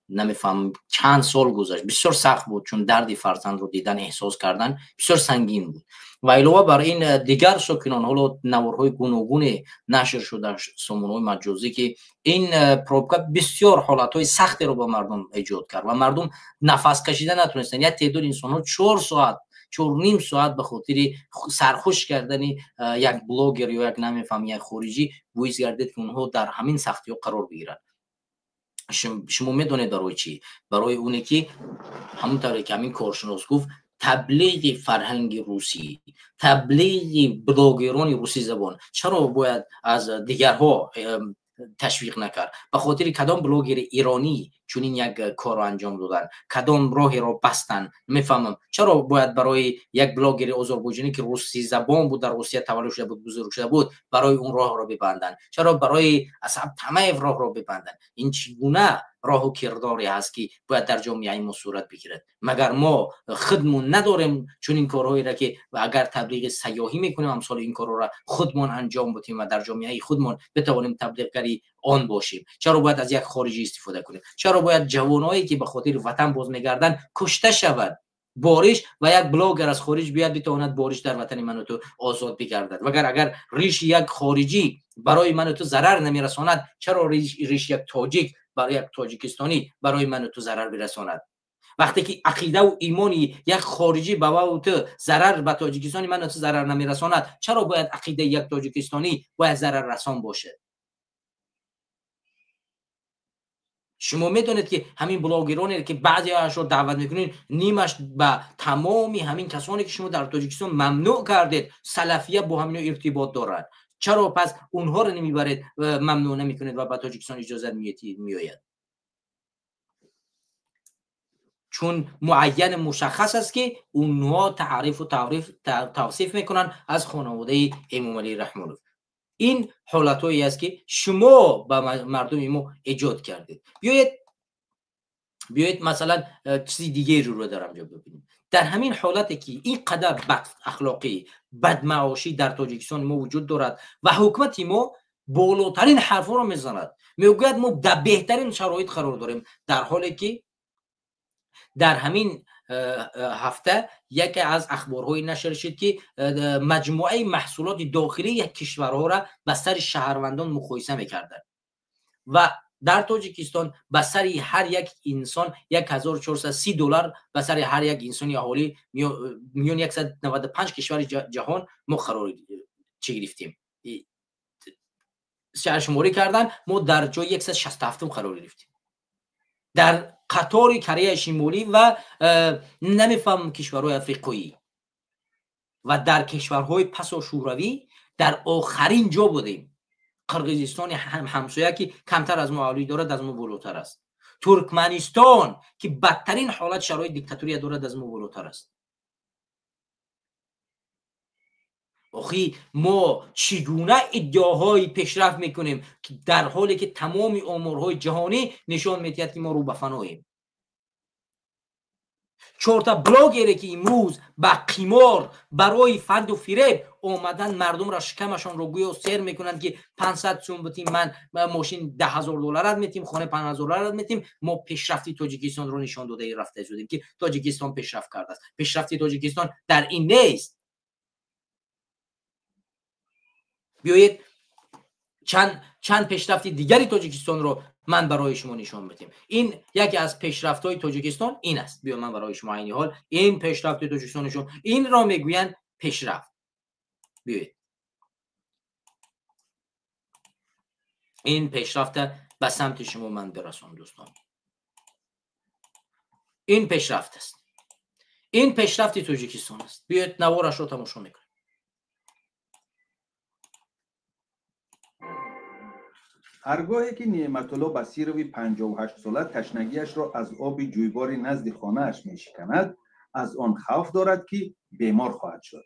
намефаҳмам, чанд сол гузашт, бисёр сахт буд, чун дарди фарзандро дидан, эҳсос кардан бисёр сангин буд. Ва илова бар ин, дигар сокинон, ҳоло наворҳои гуногуне нашр шуд дар сомонаҳои маҷозӣ, ки ин пробка бисёр ҳолатҳои сахтеро ба мардум эҷод кард ва мардум нафас кашида натонистанд. Як теъдоди инсонҳо 4 соат, 4,5 соат ба хотири сархуш кардани як блогер ё як, намефаҳм, як хориҷӣ боис гардид, ки онҳо дар ҳамин сахтиҳо қарор бигиранд. Шумо медонед барои чӣ? Барои оне ки ҳамон тавре ки ҳамин коршинос гуфт, таблиғи фарҳанги русӣ, таблиғи блогерони русизабон. Чаро бояд аз дигарҳо ташвиқ накард? Ба хотири кадом блогери иронӣ чунин як корро анҷом доданд, кадом роҳеро бастанд, намефаҳмам. Чаро бояд барои як блогери озарбойҷонӣ, ки русӣ забон буд, дар Русия таваллуд шуда буд, бузург шуда буд, барои он роҳро бибанданд? Чаро барои Асаб Тамаев роҳро бибанданд? Ин чӣ гуна роҳу кирдоре ҳаст, ки бояд дар ҷомеаи мо сурат бигирад? Магар мо худмон надорем чунин корҳоеро, ки агар таблиғи сайёҳӣ мекунем, амсоли ин корҳоро худмон анҷом будем ва дар ҷомеаи худмон битавонем таблиғгари он бошем? Чаро бояд аз як хориҷӣ истифода кунем? Чаро бояд ҷавонҳое, ки ба хотири ватан боз мегарданд, кушта шаванд бориш ва як блогер аз хориҷ биёяд, битавонад бориш дар ватани ману ту озод бигардад? Вагар агар риши як хориҷӣ барои ману ту зарар намерасонад, чаро риши як тоҷик барои як тоҷикистонӣ барои ману ту зарар бирасонад? Вақте ки ақидаву имони як хориҷӣ ба вау ту зарар ба тоҷикистони ману ту зарар намерасонад, чаро бояд ақидаи як тоҷикистонӣ бояд зараррасон бошад? Шумо медонед, ки ҳамин блогероне, ки баъзеашро даъват мекунед, нимаш ба тамоми ҳамин касоне, ки шумо дар Тоҷикистон мамнӯъ кардед, салафия, бо ҳамино иртибот дорад. Чаро пас онҳоро намебаред, мамнӯъ намекунед ва ба Тоҷикистон иҷозат меояд? Чун муайян мушаххас аст, ки онҳо таърифу тавсиф мекунанд аз хонаводаи Эмомалӣ Раҳмонов. Ин ҳолатҳое аст, ки шумо ба мардуми мо эҷод кардед. Биёед, масалан, чизи дигареро дар ҳамҷо бибинем. Дар ҳамин ҳолате, ки ин қадар бадахлоқӣ, бадмаошӣ дар Тоҷикистони мо вуҷуд дорад ва ҳукумати мо болотарин ҳарфҳоро мезанад, мегӯяд, мо дар беҳтарин шароит қарор дорем, дар ҳоле ки дар ҳамин ҳафта яке аз ахборҳои нашр шуд, ки маҷмӯаи маҳсулоти дохилии кишварҳоро ба сари шаҳрвандон муқоиса мекарданд ва дар Тоҷикистон ба сари ҳар як инсон 1430 доллар, ба сари ҳар як инсони аҳолӣ, миёни 195 кишвари ҷаҳон мо қарор чӣ гирифтем, шаҳршуморӣ кардан, мо дар ҷои 167 қарор гирифтем, дар қатори Кореяи Шимолӣ ва намефаҳмам кишварҳои африқоӣ, ва дар кишварҳои пасошӯравӣ дар охарин ҷо будем. Қирғизистони ҳамсоя, ки камтар аз мо аҳолӣ дорад, аз мо болотар аст. Туркманистон, ки бадтарин ҳолат, шароит диктатурия дорад, аз мо болотар аст. Охи мо чӣ гуна иддаоҳои пешрафт мекунем, ки дар ҳоле ки тамоми оморҳои ҷаҳонӣ нишон медиҳад, ки мо рӯ ба фаноем? Чорта блогере, ки имрӯз ба қимор барои фанду фиреб омадан, мардумро шикамашонро гӯё сер мекунанд, ки 500 сум бутим, ман мошин 10 000 долларат метим, хонаи 5000 долларат метим. Мо пешрафти Тоҷикистонро нишон дода рафта шудем, ки Тоҷикистон пешрафт кардааст. Пешрафти Тоҷикистон дар ин нест. Биёед, чанд пешрафти дигари Тоҷикистонро ман барои шумо нишон медиҳем. Ин яке аз пешрафтҳои Тоҷикистон ин аст. Биё, ман барои шумо айни ҳол ин пешрафти Тоҷикистон нишон, инро мегӯянд пешрафт. Биёед, ин пешрафта ба самти шумо ман бирасонам, дӯстон. Ин пешрафт аст, ин пешрафти Тоҷикистон аст. Биёед, наворашро тамошо мекунем. Ҳаргоҳе ки Неъматулло Басирови 58-сола ташнагиашро аз оби ҷӯйбори назди хонааш мешиканад, аз он хавф дорад, ки бемор хоҳад шуд.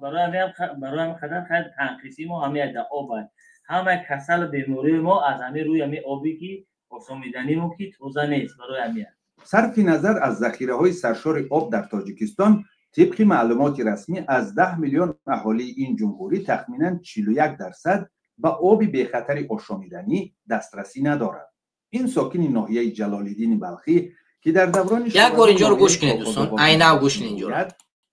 Барои ҳамин қадар хайр танқисии мо ҳамин об аст. Ҳамаи касалу бемории мо аз ҳамин рӯи ҳамин обе, ки осомиданимо, ки тоза нест, барои ҳамин. Сарфи назар аз захираҳои саршори об дар Тоҷикистон, тибқи маълумоти расмӣ, аз 10 миллион аҳолии ин ҷумҳурӣ тахминан 41% ба оби бехатари ошомиданӣ дастрасӣ надорад. Ин сокини ноҳияи Ҷалолиддини Балхӣ, ки дар даврони Як бор инҷоро гӯш кунед, дӯстон, айнав гӯш кунед инҷоро.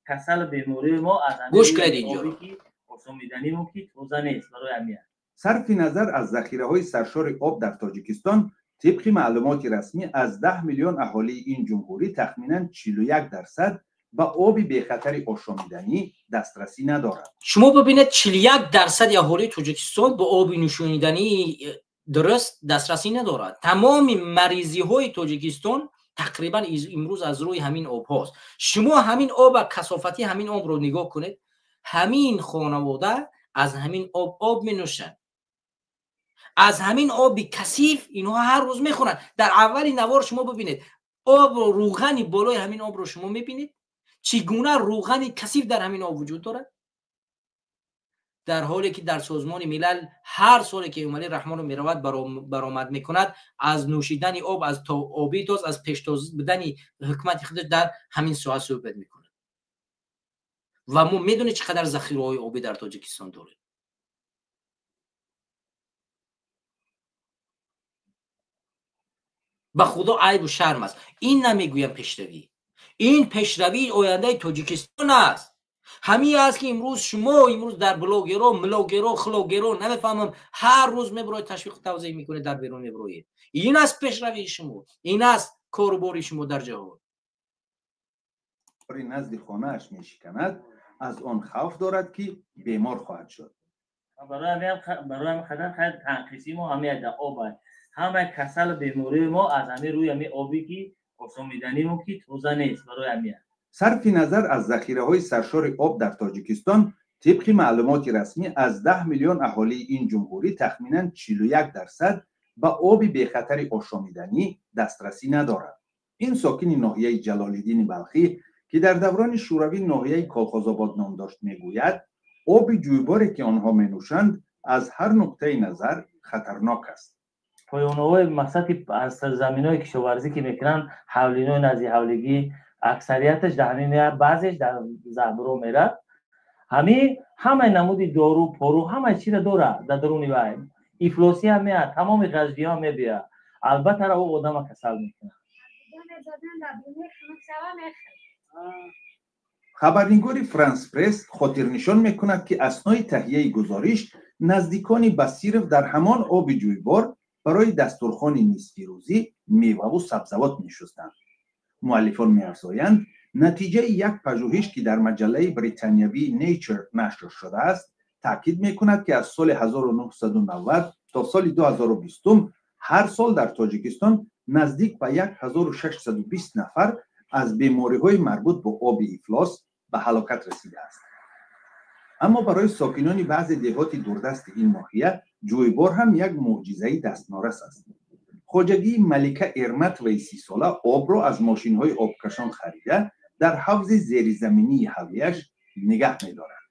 Касалу бемории мо аз Гӯш кунед инҷоро. ки осомиданимо, ки тоза нест, барои ҳамин. Сарфи назар аз захираҳои саршори об дар Тоҷикистон, тибқи маълумоти расмӣ, аз 10 миллион аҳолии ин ҷумҳурӣ тахминан 41% ба оби бехатари ошомиданӣ дастрасӣ надорад. Шумо бибинед, 41% аҳолии Тоҷикистон ба оби нӯшонидании дуруст дастрасӣ надорад. Тамоми маризиҳои Тоҷикистон тақрибан имрӯз аз рӯи ҳамин обҳост. Шумо ҳамин оба, касофати ҳамин обро нигоҳ кунед. Ҳамин хонавода аз ҳамин об менӯшад. Аз ҳамин оби касиф инҳо ҳар рӯз мехӯранд. Дар аввали навор шумо бибинед, об рӯғани болои ҳамин обро шумо мебинед, чӣ гуна рӯғани касиф дар ҳамин об вуҷуд дорад, дар ҳоле ки дар Созмони Милал ҳар соле ки Эмомалӣ Раҳмонов меравад баромад мекунад, аз нӯшидани об, аз оби тоз, аз пештоз будани ҳукумати худаш дар ҳамин соҳа суҳбат мекунад. Ва мо медонем чӣ қадар захираҳои обӣ дар Тоҷикистон дорем. Ба Худо айбу шарм аст. Ин намегӯям пешравӣ, ин пешравии ояндаи Тоҷикистон аст. Ҳамин аст ки имрӯз шумо имрӯз дар блогеро, млогеро, хлогеро намефаҳмам, ҳар рӯз мебироед, ташвиқу тавзеҳ мекунед, дар берун мебироед. Ин аст пешравии шумо, ин аст корубори шумо дар ҷаҳон. Назди хонааш мешиканад, аз он хавф дорад ки бемор хоҳад шуд. Барои ҳамин қадар хайр танқисии мо ҳамин дар об аст. Ҳамаи касалу бемории мо аз ҳамин рӯи ҳамин обе ки осомиданӣ мо ки тоза нест, барои ҳамин. Сарфи назар аз захираҳои саршори об дар Тоҷикистон, тибқи маълумоти расмӣ аз 10 миллион аҳолии ин ҷумҳурӣ тахминан 41% ба оби бехатари ошомиданӣ дастрасӣ надорад. Ин сокини ноҳияи Ҷалолиддини Балхӣ, ки дар даврони шӯравӣ ноҳияи Колхозобод ном дошт, мегӯяд оби ҷӯйборе ки онҳо менӯшанд аз ҳар нуқтаи назар хатарнок аст. Поёнаҳои мақсад ки аз заминҳои кишоварзӣ ки мекунанд, ҳавлинои назди ҳавлигӣ, аксарияташ дар ҳамин меяд, баъзеш дар заҳбуро мерад. Ҳамин ҳамаи намуди дору, пору, ҳамаи чиро дорад дар даруни вай. Ифлосӣ ҳам меяд, тамоми ғаждиҳо мебиёяд. Албатта ӯ одама касал мекунад. Хабарнигори Франс Пресс хотирнишон мекунад ки аснои таҳияи гузориш наздикони Басиров дар ҳамон оби ҷӯйбор барои дастурхони нисфирӯзӣ меваву сабзавот мешустанд. Муаллифон меафзоянд, натиҷаи як пажӯҳиш ки дар маҷаллаи британиявии Nature нашр шудааст, таъкид мекунад ки аз соли 1990 то соли 2020 ҳар сол дар Тоҷикистон наздик ба 1620 нафар аз бемориҳои марбут ба оби ифлос ба ҳалокат расидааст. Аммо барои сокинони баъзе деҳоти дурдасти ин ноҳия ҷӯйбор ҳам як мӯъҷизаи дастнорас аст. Хоҷагии Малика Эрматоваи 30-сола обро аз мошинҳои обкашон харида дар ҳавзи зеризаминии ҳавлияш нигаҳ медорад.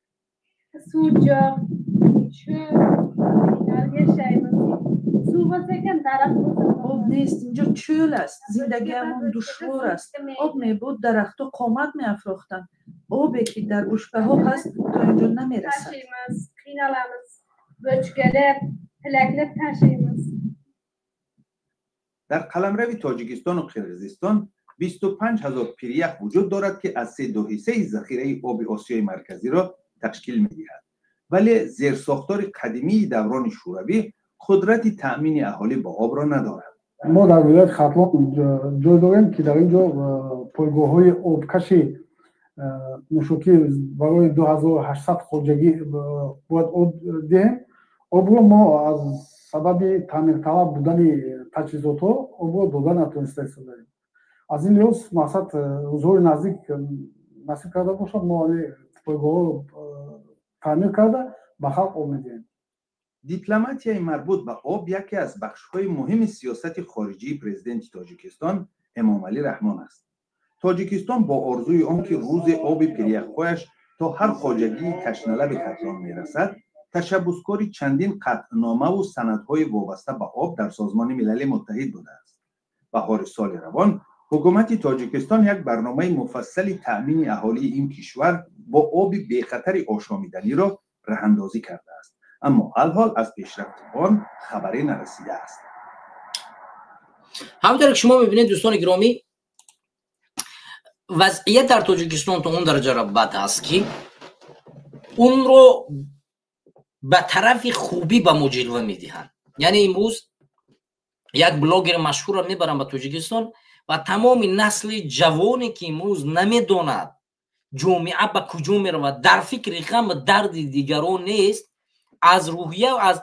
Об нест, инҷо чӯл аст, зиндагиамон душвор аст. Об мебуд, дарахтҳо қомат меафрохтанд. Обе ки дар бушкаҳо ҳаст, то инҷо намерасад. Дар қаламрави Тоҷикистону Қирғизистон 25 ҳазор пирях вуҷуд дорад ки аз 3,2 захираи оби Осиёи Марказиро ташкил медиҳад. Вале зерсохтори қадимии даврони шӯравӣ қудрати таъмини аҳолӣ ба обро надорад. Мо дар вилояти Хатлон ҷой дорем ки дар ин ҷо пойгоҳҳои обкаши нӯшокӣ барои 2800 хоҷагӣ бояд об диҳем. Обро мо аз сабаби таъмирталаб будани таҷҳизотҳо обро дода натавониста истодаем. Аз ин лиҳоз мақсад рӯзҳои наздик насиб карда бошад, мо пойгоҳҳоро таъмир карда ба халқ об медиҳем. Дипломатияи марбут ба об яке аз бахшҳои муҳими сиёсати хориҷии президенти Тоҷикистон Эмомалӣ Раҳмон аст. Тоҷикистон бо орзуи он ки рӯзе оби пиряхҳояш то ҳар хоҷагии ташналаби Хатлон мерасад, ташаббускори чандин қатъномаву санадҳои вобаста ба об дар Созмони Милали Муттаҳид будааст. Баҳори соли равон ҳукумати Тоҷикистон як барномаи муфассали таъмини аҳолии ин кишвар бо оби бехатари ошомиданиро раҳандозӣ кардааст. Аммо алҳол аз пешрафти он хабаре нарасидааст. Ҳамонтавре ки шумо мебинед, дӯстони гиромӣ, вазъият дар Тоҷикистон то он дараҷа бад аст ки онро ба тарафи хубӣ ба мо ҷилва медиҳанд. Яъне имрӯз як блогери машҳурро мебаранд ба Тоҷикистон ва тамоми насли ҷавоне ки имрӯз намедонад ҷомеа ба куҷо меравад, дар фикри ғам дарди дигарон нест, аз рӯҳия, аз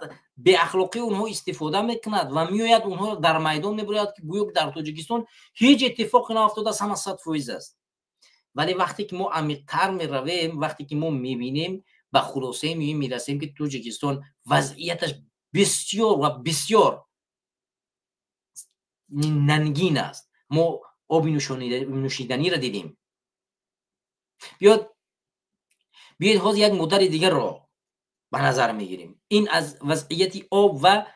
беахлоқии онҳо истифода мекунад ва меояд онҳоро дар майдон мебурад ки гӯё дар Тоҷикистон ҳеҷ иттифоқе наафтодааст, ҳама 100% аст. Вале вақте ки мо амиқтар меравем, вақте ки мо мебинем, ба хулосае мерасем ки Тоҷикистон вазъияташ бисёр ва бисёр нангин аст. Мо оби нӯшиданиро дидем. Биёед ҳозир як модари дигарро ба назар мегирем. Ин аз вазъияти об ва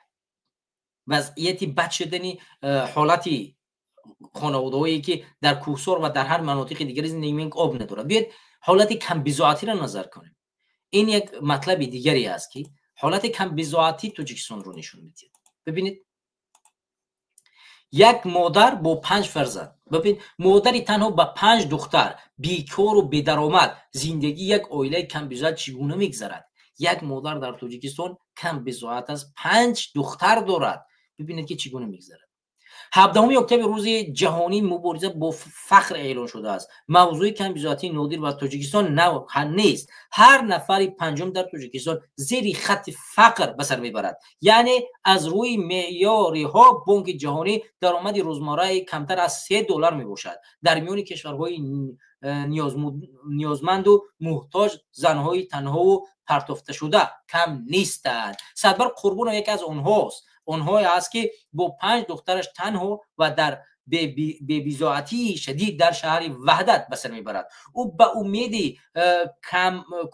вазъияти бад шудани ҳолати хонаводаҳое ки дар кӯҳсор ва дар ҳар манотиқи дигари зиндагӣ мекунанд, об надорад. Биёед ҳолати камбизоатиро назар кунем. Ин як матлаби дигаре аст ки ҳолати камбизоатии Тоҷикистонро нишон медиҳад. Бибинед, як модар бо 5 фарзанд. Бибин, модари танҳо ба 5 духтар, бекору бедаромад, зиндагии як оилаи камбизоат чӣ гуна мегзарад? Як модар дар Тоҷикистон камбизоат аст, 5 духтар дорад. Бибинед ки чӣ гуна мегзарад. 17 октябр рӯзи ҷаҳонии мубориза бо фақр эълон шудааст. Мавзӯи камбизоатии нодир ба Тоҷикистон нав нест. Ҳар нафари панҷум дар Тоҷикистон зери хатти фақр ба сар мебарад. Яъне аз рӯи меъёриҳо Бонки ҷаҳонӣ даромади рӯзмарраи камтар аз $3 мебошад. Дар миёни кишварҳои ниёзманду муҳтоҷ занҳои танҳову партофташуда кам нестанд. Садбар Қурбонов яке аз онҳост. Онҳое аст ки бо 5 духтараш танҳо ва дар бебизоатии шадид дар шаҳри Ваҳдат ба сар мебарад. Ӯ ба умеди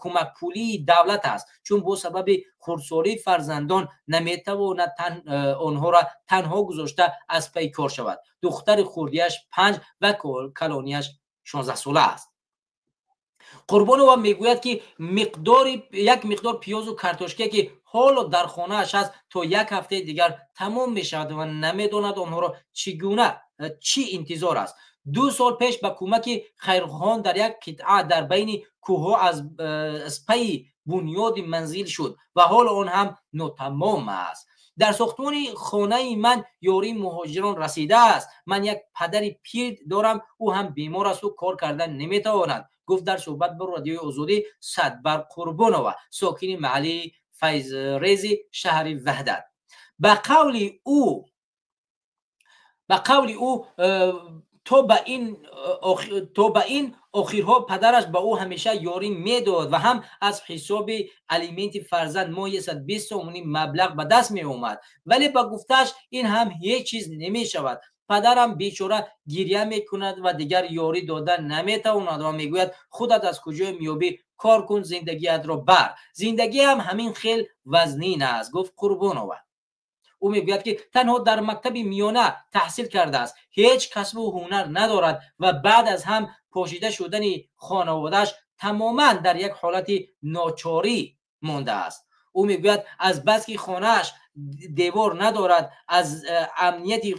кӯмакпулии давлат аст, чун бо сабаби хурдсолии фарзандон наметавонад онҳоро танҳо гузошта аз пайи кор шавад. Духтари хурдиаш 5 ва калониаш 16 сола аст. Қурбонова мегӯяд ки як миқдор пиёзу картошка ки ҳоло дар хонааш аст то як ҳафтаи дигар тамом мешавад ва намедонад онҳоро чӣ гуна чӣ интизор аст. 2 сол пеш ба кӯмаки хайрхоҳон дар як қитъа дар байни кӯҳҳо аз пайи бунёди манзил шуд ва ҳоло он ҳам нотамом аст. Дар сохтмони хонаи ман ёрии муҳоҷирон расидааст. Ман як падари пир дорам, ӯ ҳам бемор асту кор кардан наметавонад, гуфт дар суҳбат бо Радиои Озодӣ Садбар Қурбонова, сокини маҳаллии Файзрези шаҳри Ваҳдат. Ба қавли ӯ то ба ин охирҳо падараш ба ӯ ҳамеша ёрӣ медод ва ҳам аз ҳисоби алименти фарзанд моҳи 120 сомонӣ маблағ ба даст меомад. Вале ба гуфтааш ин ҳам ҳеҷ чиз намешавад. Падарам бечора гиря мекунад ва дигар ёрӣ дода наметавонад ва мегӯяд худат аз куҷо меёбӣ, кор кун, зиндагиятро бар. Зиндагиам ҳамин хел вазнин аст, гуфт Қурбонова. Ӯ мегӯяд ки танҳо дар мактаби миёна таҳсил кардааст, ҳеҷ касбу ҳунар надорад ва баъд аз ҳам пошида шудани хонаводааш тамоман дар як ҳолати ночорӣ мондааст. Ӯ мегӯяд аз баски хонааш девор надорад, аз амнияти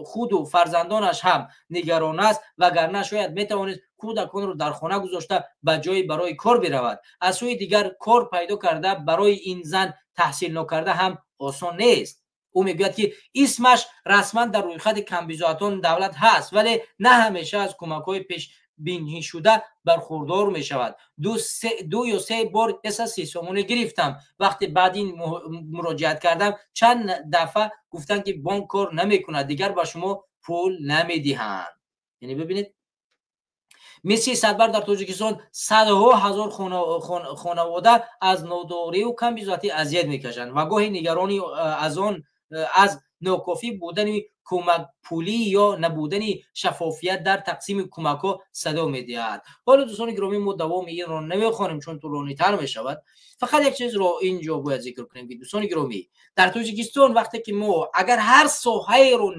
худу фарзандонаш ҳам нигарон аст, вагарна шояд метавонист кӯдаконро дар хона гузошта ба ҷое барои кор биравад. Аз сӯи дигар кор пайдо карда барои ин зан таҳсил нокарда ҳам осон нест. Ӯ мегӯяд ки исмаш расман дар рӯйхати камбизоатон давлат ҳаст, вале на ҳамеша аз кӯмакҳои пешбинишуда бархурдор мешавад. 2 ё 3 бор 130 сомонӣ гирифтам. Вақте баъд ин муроҷиат кардам, чанд дафъа гуфтанд ки бонк кор намекунад, дигар ба шумо пул намедиҳанд. Яъне бибинед, мисли Садбар дар Тоҷикистон садҳо ҳазор хонавода аз нодориву камбизоатӣ азият мекашанд ва гоҳе нигаронӣ аз нокофӣ будани кӯмакпулӣ ё набудани шаффофият дар тақсими кӯмакҳо садо медиҳад. Ҳоло дӯстони гиромӣ, мо давоми инро намехонем, чун тӯлонитар мешавад. Фақат як чизро инҷо бояд зикр кунем ки дӯстони гиромӣ, дар Тоҷикистон вақте ки мо агар ҳар соҳаеро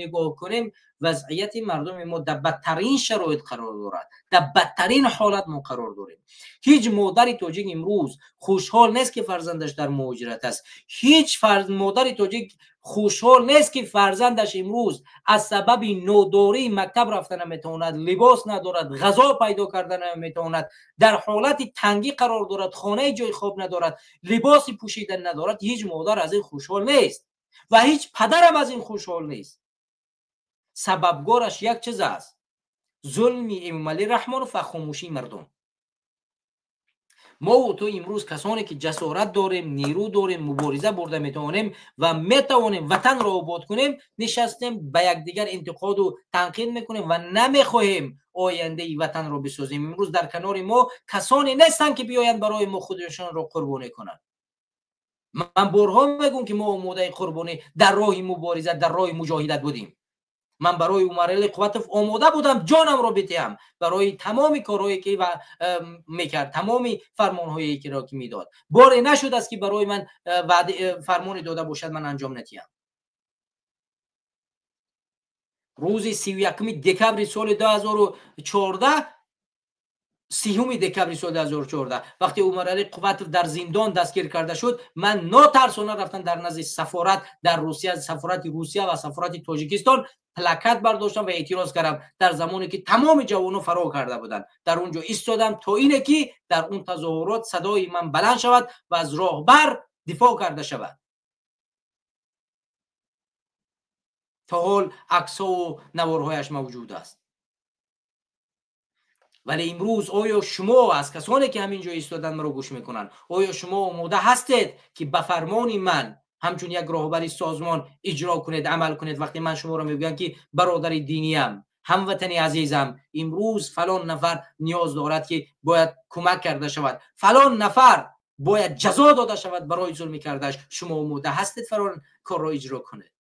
нигоҳ кунем, вазъияти мардуми мо дар бадтарин шароит қарор дорад, дар бадтарин ҳолат мо қарор дорем. Ҳеҷ модари тоҷик имрӯз хушҳол нест ки фарзандаш дар муҳоҷират аст. Ҳеҷ модари тоҷик хушҳол нест ки фарзандаш имрӯз аз сабаби нодорӣ мактаб рафта наметавонад, либос надорад, ғазо пайдо карда наметавонад, дар ҳолати тангӣ қарор дорад, хонаи ҷои хоб надорад, либоси пӯшидан надорад. Ҳеҷ модар аз ин хушҳол нест ва ҳеҷ падарам аз ин хушҳол нест. Сабабгораш як чиз аст: зулми Эмомалӣ Раҳмонов ва хомӯшии мардум. Мо ту имрӯз касоне ки ҷасорат дорем, нерӯ дорем, мубориза бурда метавонем ва метавонем ватанро обод кунем, нишастем ба якдигар интиқоду танқид мекунем ва намехоҳем ояндаи ватанро бисозем. Имрӯз дар канори мо касоне нестанд ки биёянд барои мо худашонро қурбонӣ кунанд. Ман борҳо мегӯм, ки мо омодаи қурбонӣ дар роҳи мубориза, дар роҳи муҷоҳидат будем. Ман барои Умарали Қувватов омода будам ҷонамро бидиҳам барои тамоми корҳое ки мекард, тамоми фармонҳое ки медод. Боре нашудааст, ки барои ман фармоне дода бошад, ман анҷом надиҳам. Рӯзи 31 декабри соли 2014, 30 декабри соли 2014, вақте Умарали Қувватов дар зиндон дастгир карда шуд, ман нотарсона рафтам дар назди сафорат дар Русия, сафорати Русия ва сафорати Тоҷикистон плакат бардоштам ва эътироз кардам, дар замоне ки тамоми ҷавонон фарор карда буданд. Дар он ҷо истодам то ине ки дар он тазоҳурот садои ман баланд шавад ва аз роҳбар дифоъ карда шавад. То ҳол аксҳову наворҳояш мавҷуд аст. Вале имрӯз оё шумо аз касоне ки ҳамин ҷо истоданд маро гӯш мекунанд, оё шумо омода ҳастед ки ба фармони ман ҳамчун як роҳбари созмон иҷро кунед, амал кунед? Вақте ман шуморо мегӯям ки бародари диниям, ҳамватани азизам, имрӯз фалон нафар ниёз дорад ки бояд кӯмак карда шавад, фалон нафар бояд ҷазо дода шавад барои зулми кардааш, шумо омода ҳастед фалон корро иҷро кунед?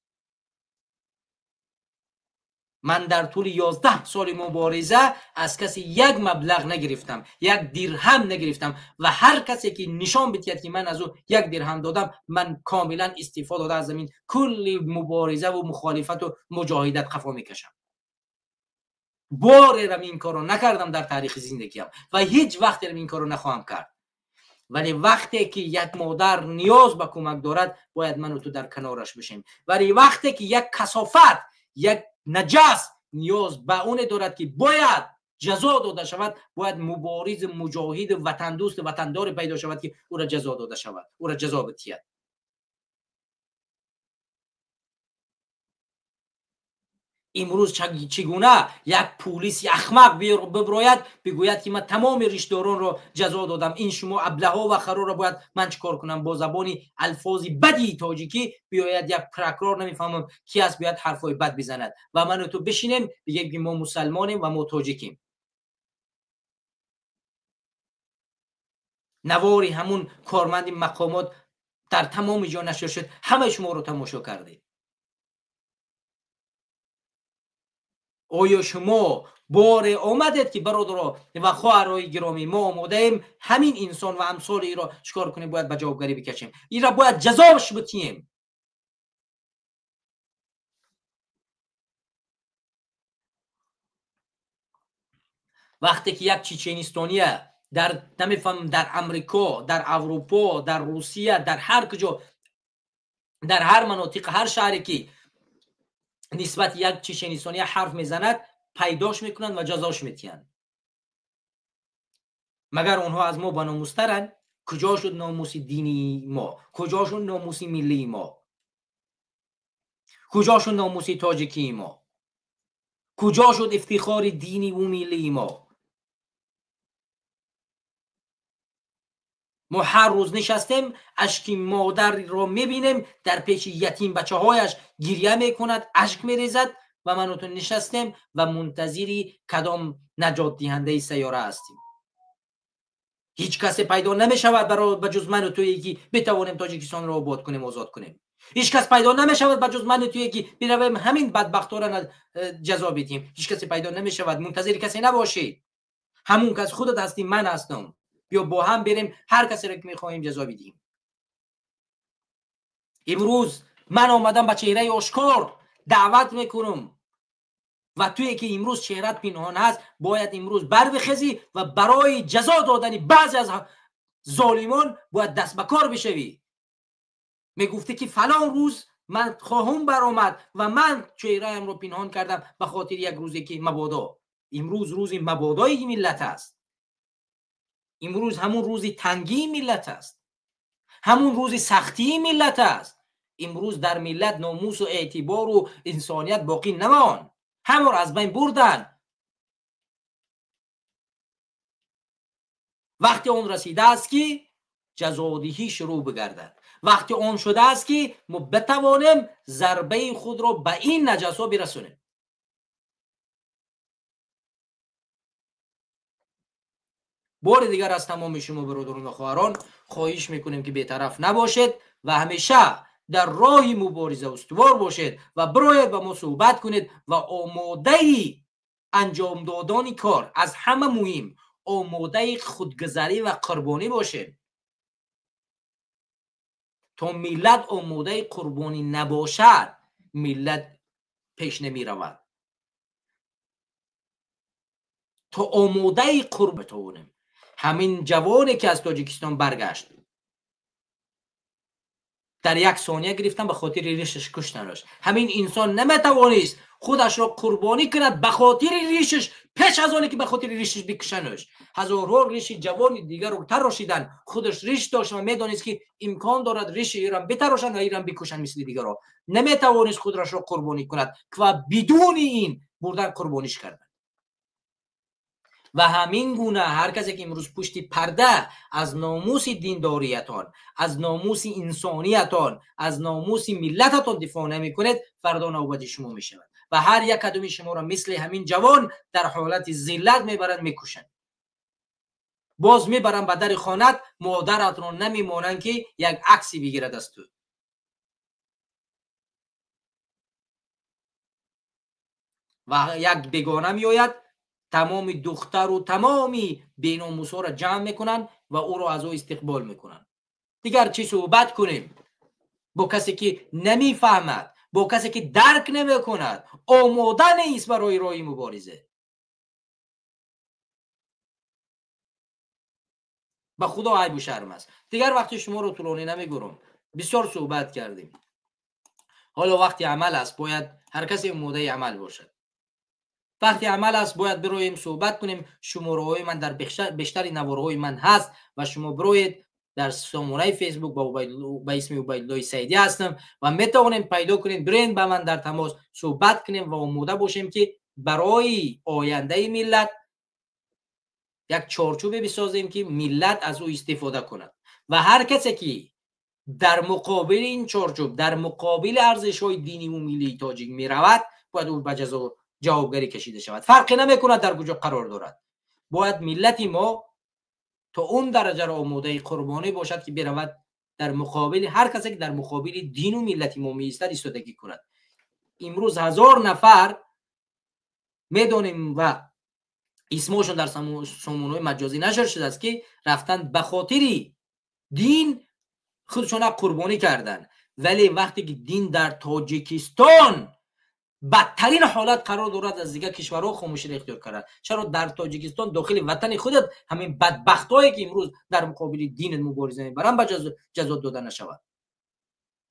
Ман дар тӯли 11 соли мубориза аз касе як маблағ нагирифтам, як дирҳам нагирифтам ва ҳар касе ки нишон бидиҳад ки ман аз ӯ як дирҳам додам, ман комилан истифода дода аз замин кулли мубориза ва мухолифату муҷоҳидат қафо мекашам. Борерам ин корро накардам дар таърихи зиндагиам ва ҳеҷ вақтерам ин корро нахоҳам кард. Вале вақте ки як модар ниёз ба кӯмак дорад, бояд ману ту дар канораш бошем. Вале вақте ки як касофат, як наҷас ниёз ба оне дорад ки бояд ҷазо дода шавад, бояд мубориз, муҷоҳид, ватандӯст, ватандоре пайдо шавад ки ӯро ҷазо дода шавад, ӯро ҷазо бидиҳад. Имрӯз чӣ гуна як пулиси ахмақ биброяд, бигӯяд ки ман тамоми ришдоронро ҷазо додам, ин шумо аблаҳо ва хароро бояд ман чӣ кор кунам? Бо забони алфози бади тоҷикӣ биёяд як прокурор, намефаҳмам ки аст, биёяд ҳарфҳои бад бизанад ва ману ту бишинем бигем ки мо мусалмонем ва мо тоҷикем. Навори ҳамун корманди мақомот дар тамоми ҷо нашр шуд, ҳамаи шуморо тамошо кардед. Оё шумо боре омадед ки бародаро ва хоҳарои гиромӣ, мо омодаем ҳамин инсон ва амсоли иро чикор кунем? Бояд ба ҷавобгарӣ бикашем, инро бояд ҷазош битиҳем. Вақте ки як чеченистония дар намефаҳмам дар Амрико, дар Аврупо, дар Русия, дар ҳар куҷо, дар ҳар манотиқ, ҳар шаҳре ки нисбат як чеченистония ҳарф мезанад, пайдош мекунанд ва ҷазош метиҳанд. Магар онҳо аз мо баномустаранд? Куҷо шуд номуси динии мо? Куҷо шуд номуси миллии мо? Куҷо шуд номуси тоҷикии мо? Куҷо шуд ифтихори диниву миллии мо? Мо ҳар рӯз нишастем, ашки модарро мебинем, дар пеши ятим бачаҳояш гиря мекунад, ашк мерезад ва ману ту нишастем ва мунтазири кадом наҷотдиҳандаи сайёра ҳастем. Ҳеҷ касе пайдо намешавад ба ҷуз ману туе ки битавонем Тоҷикистонро обод кунем, озод кунем. Ҳеҷ кас пайдо намешавад ба ҷуз ману туе ки биравем ҳамин бадбахтора ҷазо бидиҳем. Ҳеҷ касе пайдо намешавад. Мунтазири касе набошед. Ҳамун кас худат ҳастӣ, ман ҳастам. Биё бо ҳам берем ҳар касеро ки мехоҳем ҷазо бидиҳем. Имрӯз ман омадам ба чеҳраи ошкор даъват мекунам ва туе ки имрӯз чеҳрат пинҳон ҳаст, бояд имрӯз барбихезӣ ва барои ҷазо додани баъзе аз золимон бояд даст ба кор бишавӣ. Мегуфтӣ ки фалон рӯз ман хоҳам баромад ва ман чеҳраамро пинҳон кардам ба хотири як рӯзе ки мабодо. Имрӯз рӯзи мабодои миллат аст. Имрӯз ҳамун рӯзи тангии миллат аст, ҳамун рӯзи сахтии миллат аст. Имрӯз дар миллат номусу эътибору инсоният боқӣ намонд, ҳамаро аз байн бурданд. Вақти он расидааст ки ҷазодиҳӣ шурӯъ бигардад. Вақти он шудааст ки мо битавонем зарбаи худро ба ин наҷасҳо бирасонем. بار دیگر از تمام شما برادران و خواهران خواهش میکنیم که بی‌طرف نباشید و همیشه در راه مبارزه استوار باشید و برایید با ما صحبت کنید و آماده انجام دادن کار، از همه مهم آماده خودگذری و قربانی باشید. تا ملت آماده قربانی نباشد ملت پیش نمی رود. تا آماده قربانی بتوانیم. همین جوانی که از تاجیکستان برگشت در یک ثانیه گرفتن به خاطر ریشش کشتنش. همین انسان نمیتوانست خودش را قربانی کند به خاطر ریشش، پیش از آنی که به خاطر ریشش بکشنش. هزارها ریش جوان دیگر رو تراشیدن، خودش ریش داشت و میدانست که امکان دارد ریش ایران بتراشند و ایران بکشند مثل دیگر را. نمیتوانست خودش را قربانی کند و بدون این بردن قربانیش کردن. و همین گونه هر کسی که امروز پشت پرده از ناموس دینداریتان، از ناموس انسانیتان، از ناموس ملتتان دفاع نمی کند، فردا نوبت شما می شود و هر یک کدوم شما را مثل همین جوان در حالت ذلت میبرند، میکشند، باز میبرند به در خانه، مادرت را نمیمانند که یک عکسی بگیرد از تو. و یک بیگانه میآید تمام دختر و تمامی بیناموسا را جمع میکنن و او را از او استقبال میکنن. دیگر چی صحبت کنیم با کسی که نمیفهمد، با کسی که درک نمیکند، آماده نیست برای راه مبارزه. به خدا عیب و شرم است. دیگر وقتی شما رو طولانی نمیگیرم، بسیار صحبت کردیم. حالا وقتی عمل است، باید هر کسی آماده عمل باشد. وقتی عمل است باید برویم صحبت کنیم. شماره های من در بیشتر نوارهای من هست و شما بروید در سامانه فیسبوک با اسم عبیدالله سعیدی هستم و میتوانیم پیدا کنیم، برین با من در تماس صحبت کنیم و آماده باشیم که برای آینده ملت یک چارچوب بسازیم که ملت از او استفاده کند و هر کسی که در مقابل این چارچوب، در مقابل ارزش های دینی و ملی تاجیک میرود، باید او به جزا جوابگری کشیده شود. فرقی نمیکند در کجا قرار دارد. باید ملت ما تا اون درجه را آماده قربانی باشد که برود در مقابل هر کسی که در مقابل دین و ملت ما میایستد ایستادگی کند. امروز 1000 نفر میدانیم و اسمشون در سامانه‌های مجازی نشر شده است که رفتن به خاطر دین خودشون قربانی کردن، ولی وقتی که دین در تاجیکستان بدترین حالت قرار دارد از دیگر کشورها خاموشی را اختیار کرد. چرا در تاجیکستان داخل وطن خودت همین بدبختایی که امروز در مقابل دین مبارزه میبرن به جزا داده نشود،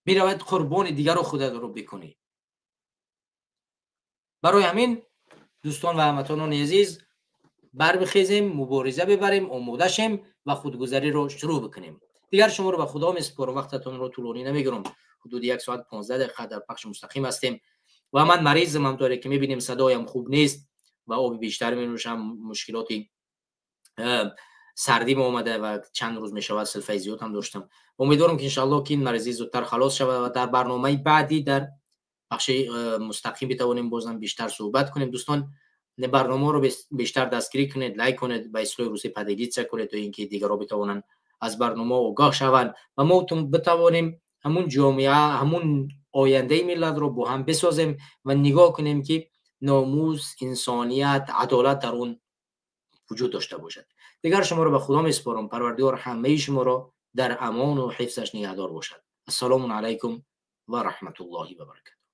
میرود قربان دیگر رو خودت رو بکنی. برای همین دوستان و هموطنان عزیز، بر بخیزیم، مبارزه ببریم، آماده شیم و خودگذری رو شروع بکنیم. دیگر شما رو به خدا میسپارم، وقتتون رو طولانی نمیگیرم. حدود 1 ساعت 15 دقیقه در پخش مستقیم هستیم و من مریضم، همطوری که میبینیم صدایم خوب نیست و آب بیشتر می نوشم، مشکلاتی سردی اومده و چند روز میشود سلفه زیاد هم داشتم. امیدوارم که انشالله که این مریضی زودتر خلاص شود و در برنامه بعدی در بخش مستقیم بتوانیم بازم بیشتر صحبت کنیم. دوستان برنامه رو بیشتر دستگیری کنید، لایک کنید، به اصطلاح روسی поделиться کنید تا اینکه دیگران بتوانند از برنامه آگاه شوند و ما بتوانیم همون جامعه، همون آینده ملت رو با هم بسازیم و نگاه کنیم که ناموس، انسانیت، عدالت در اون وجود داشته باشد. دیگر شما رو به خدا میسپارم. پروردگار همه شما را در امان و حفظش نگهدار باشد. السلام علیکم و رحمت الله و برکاته.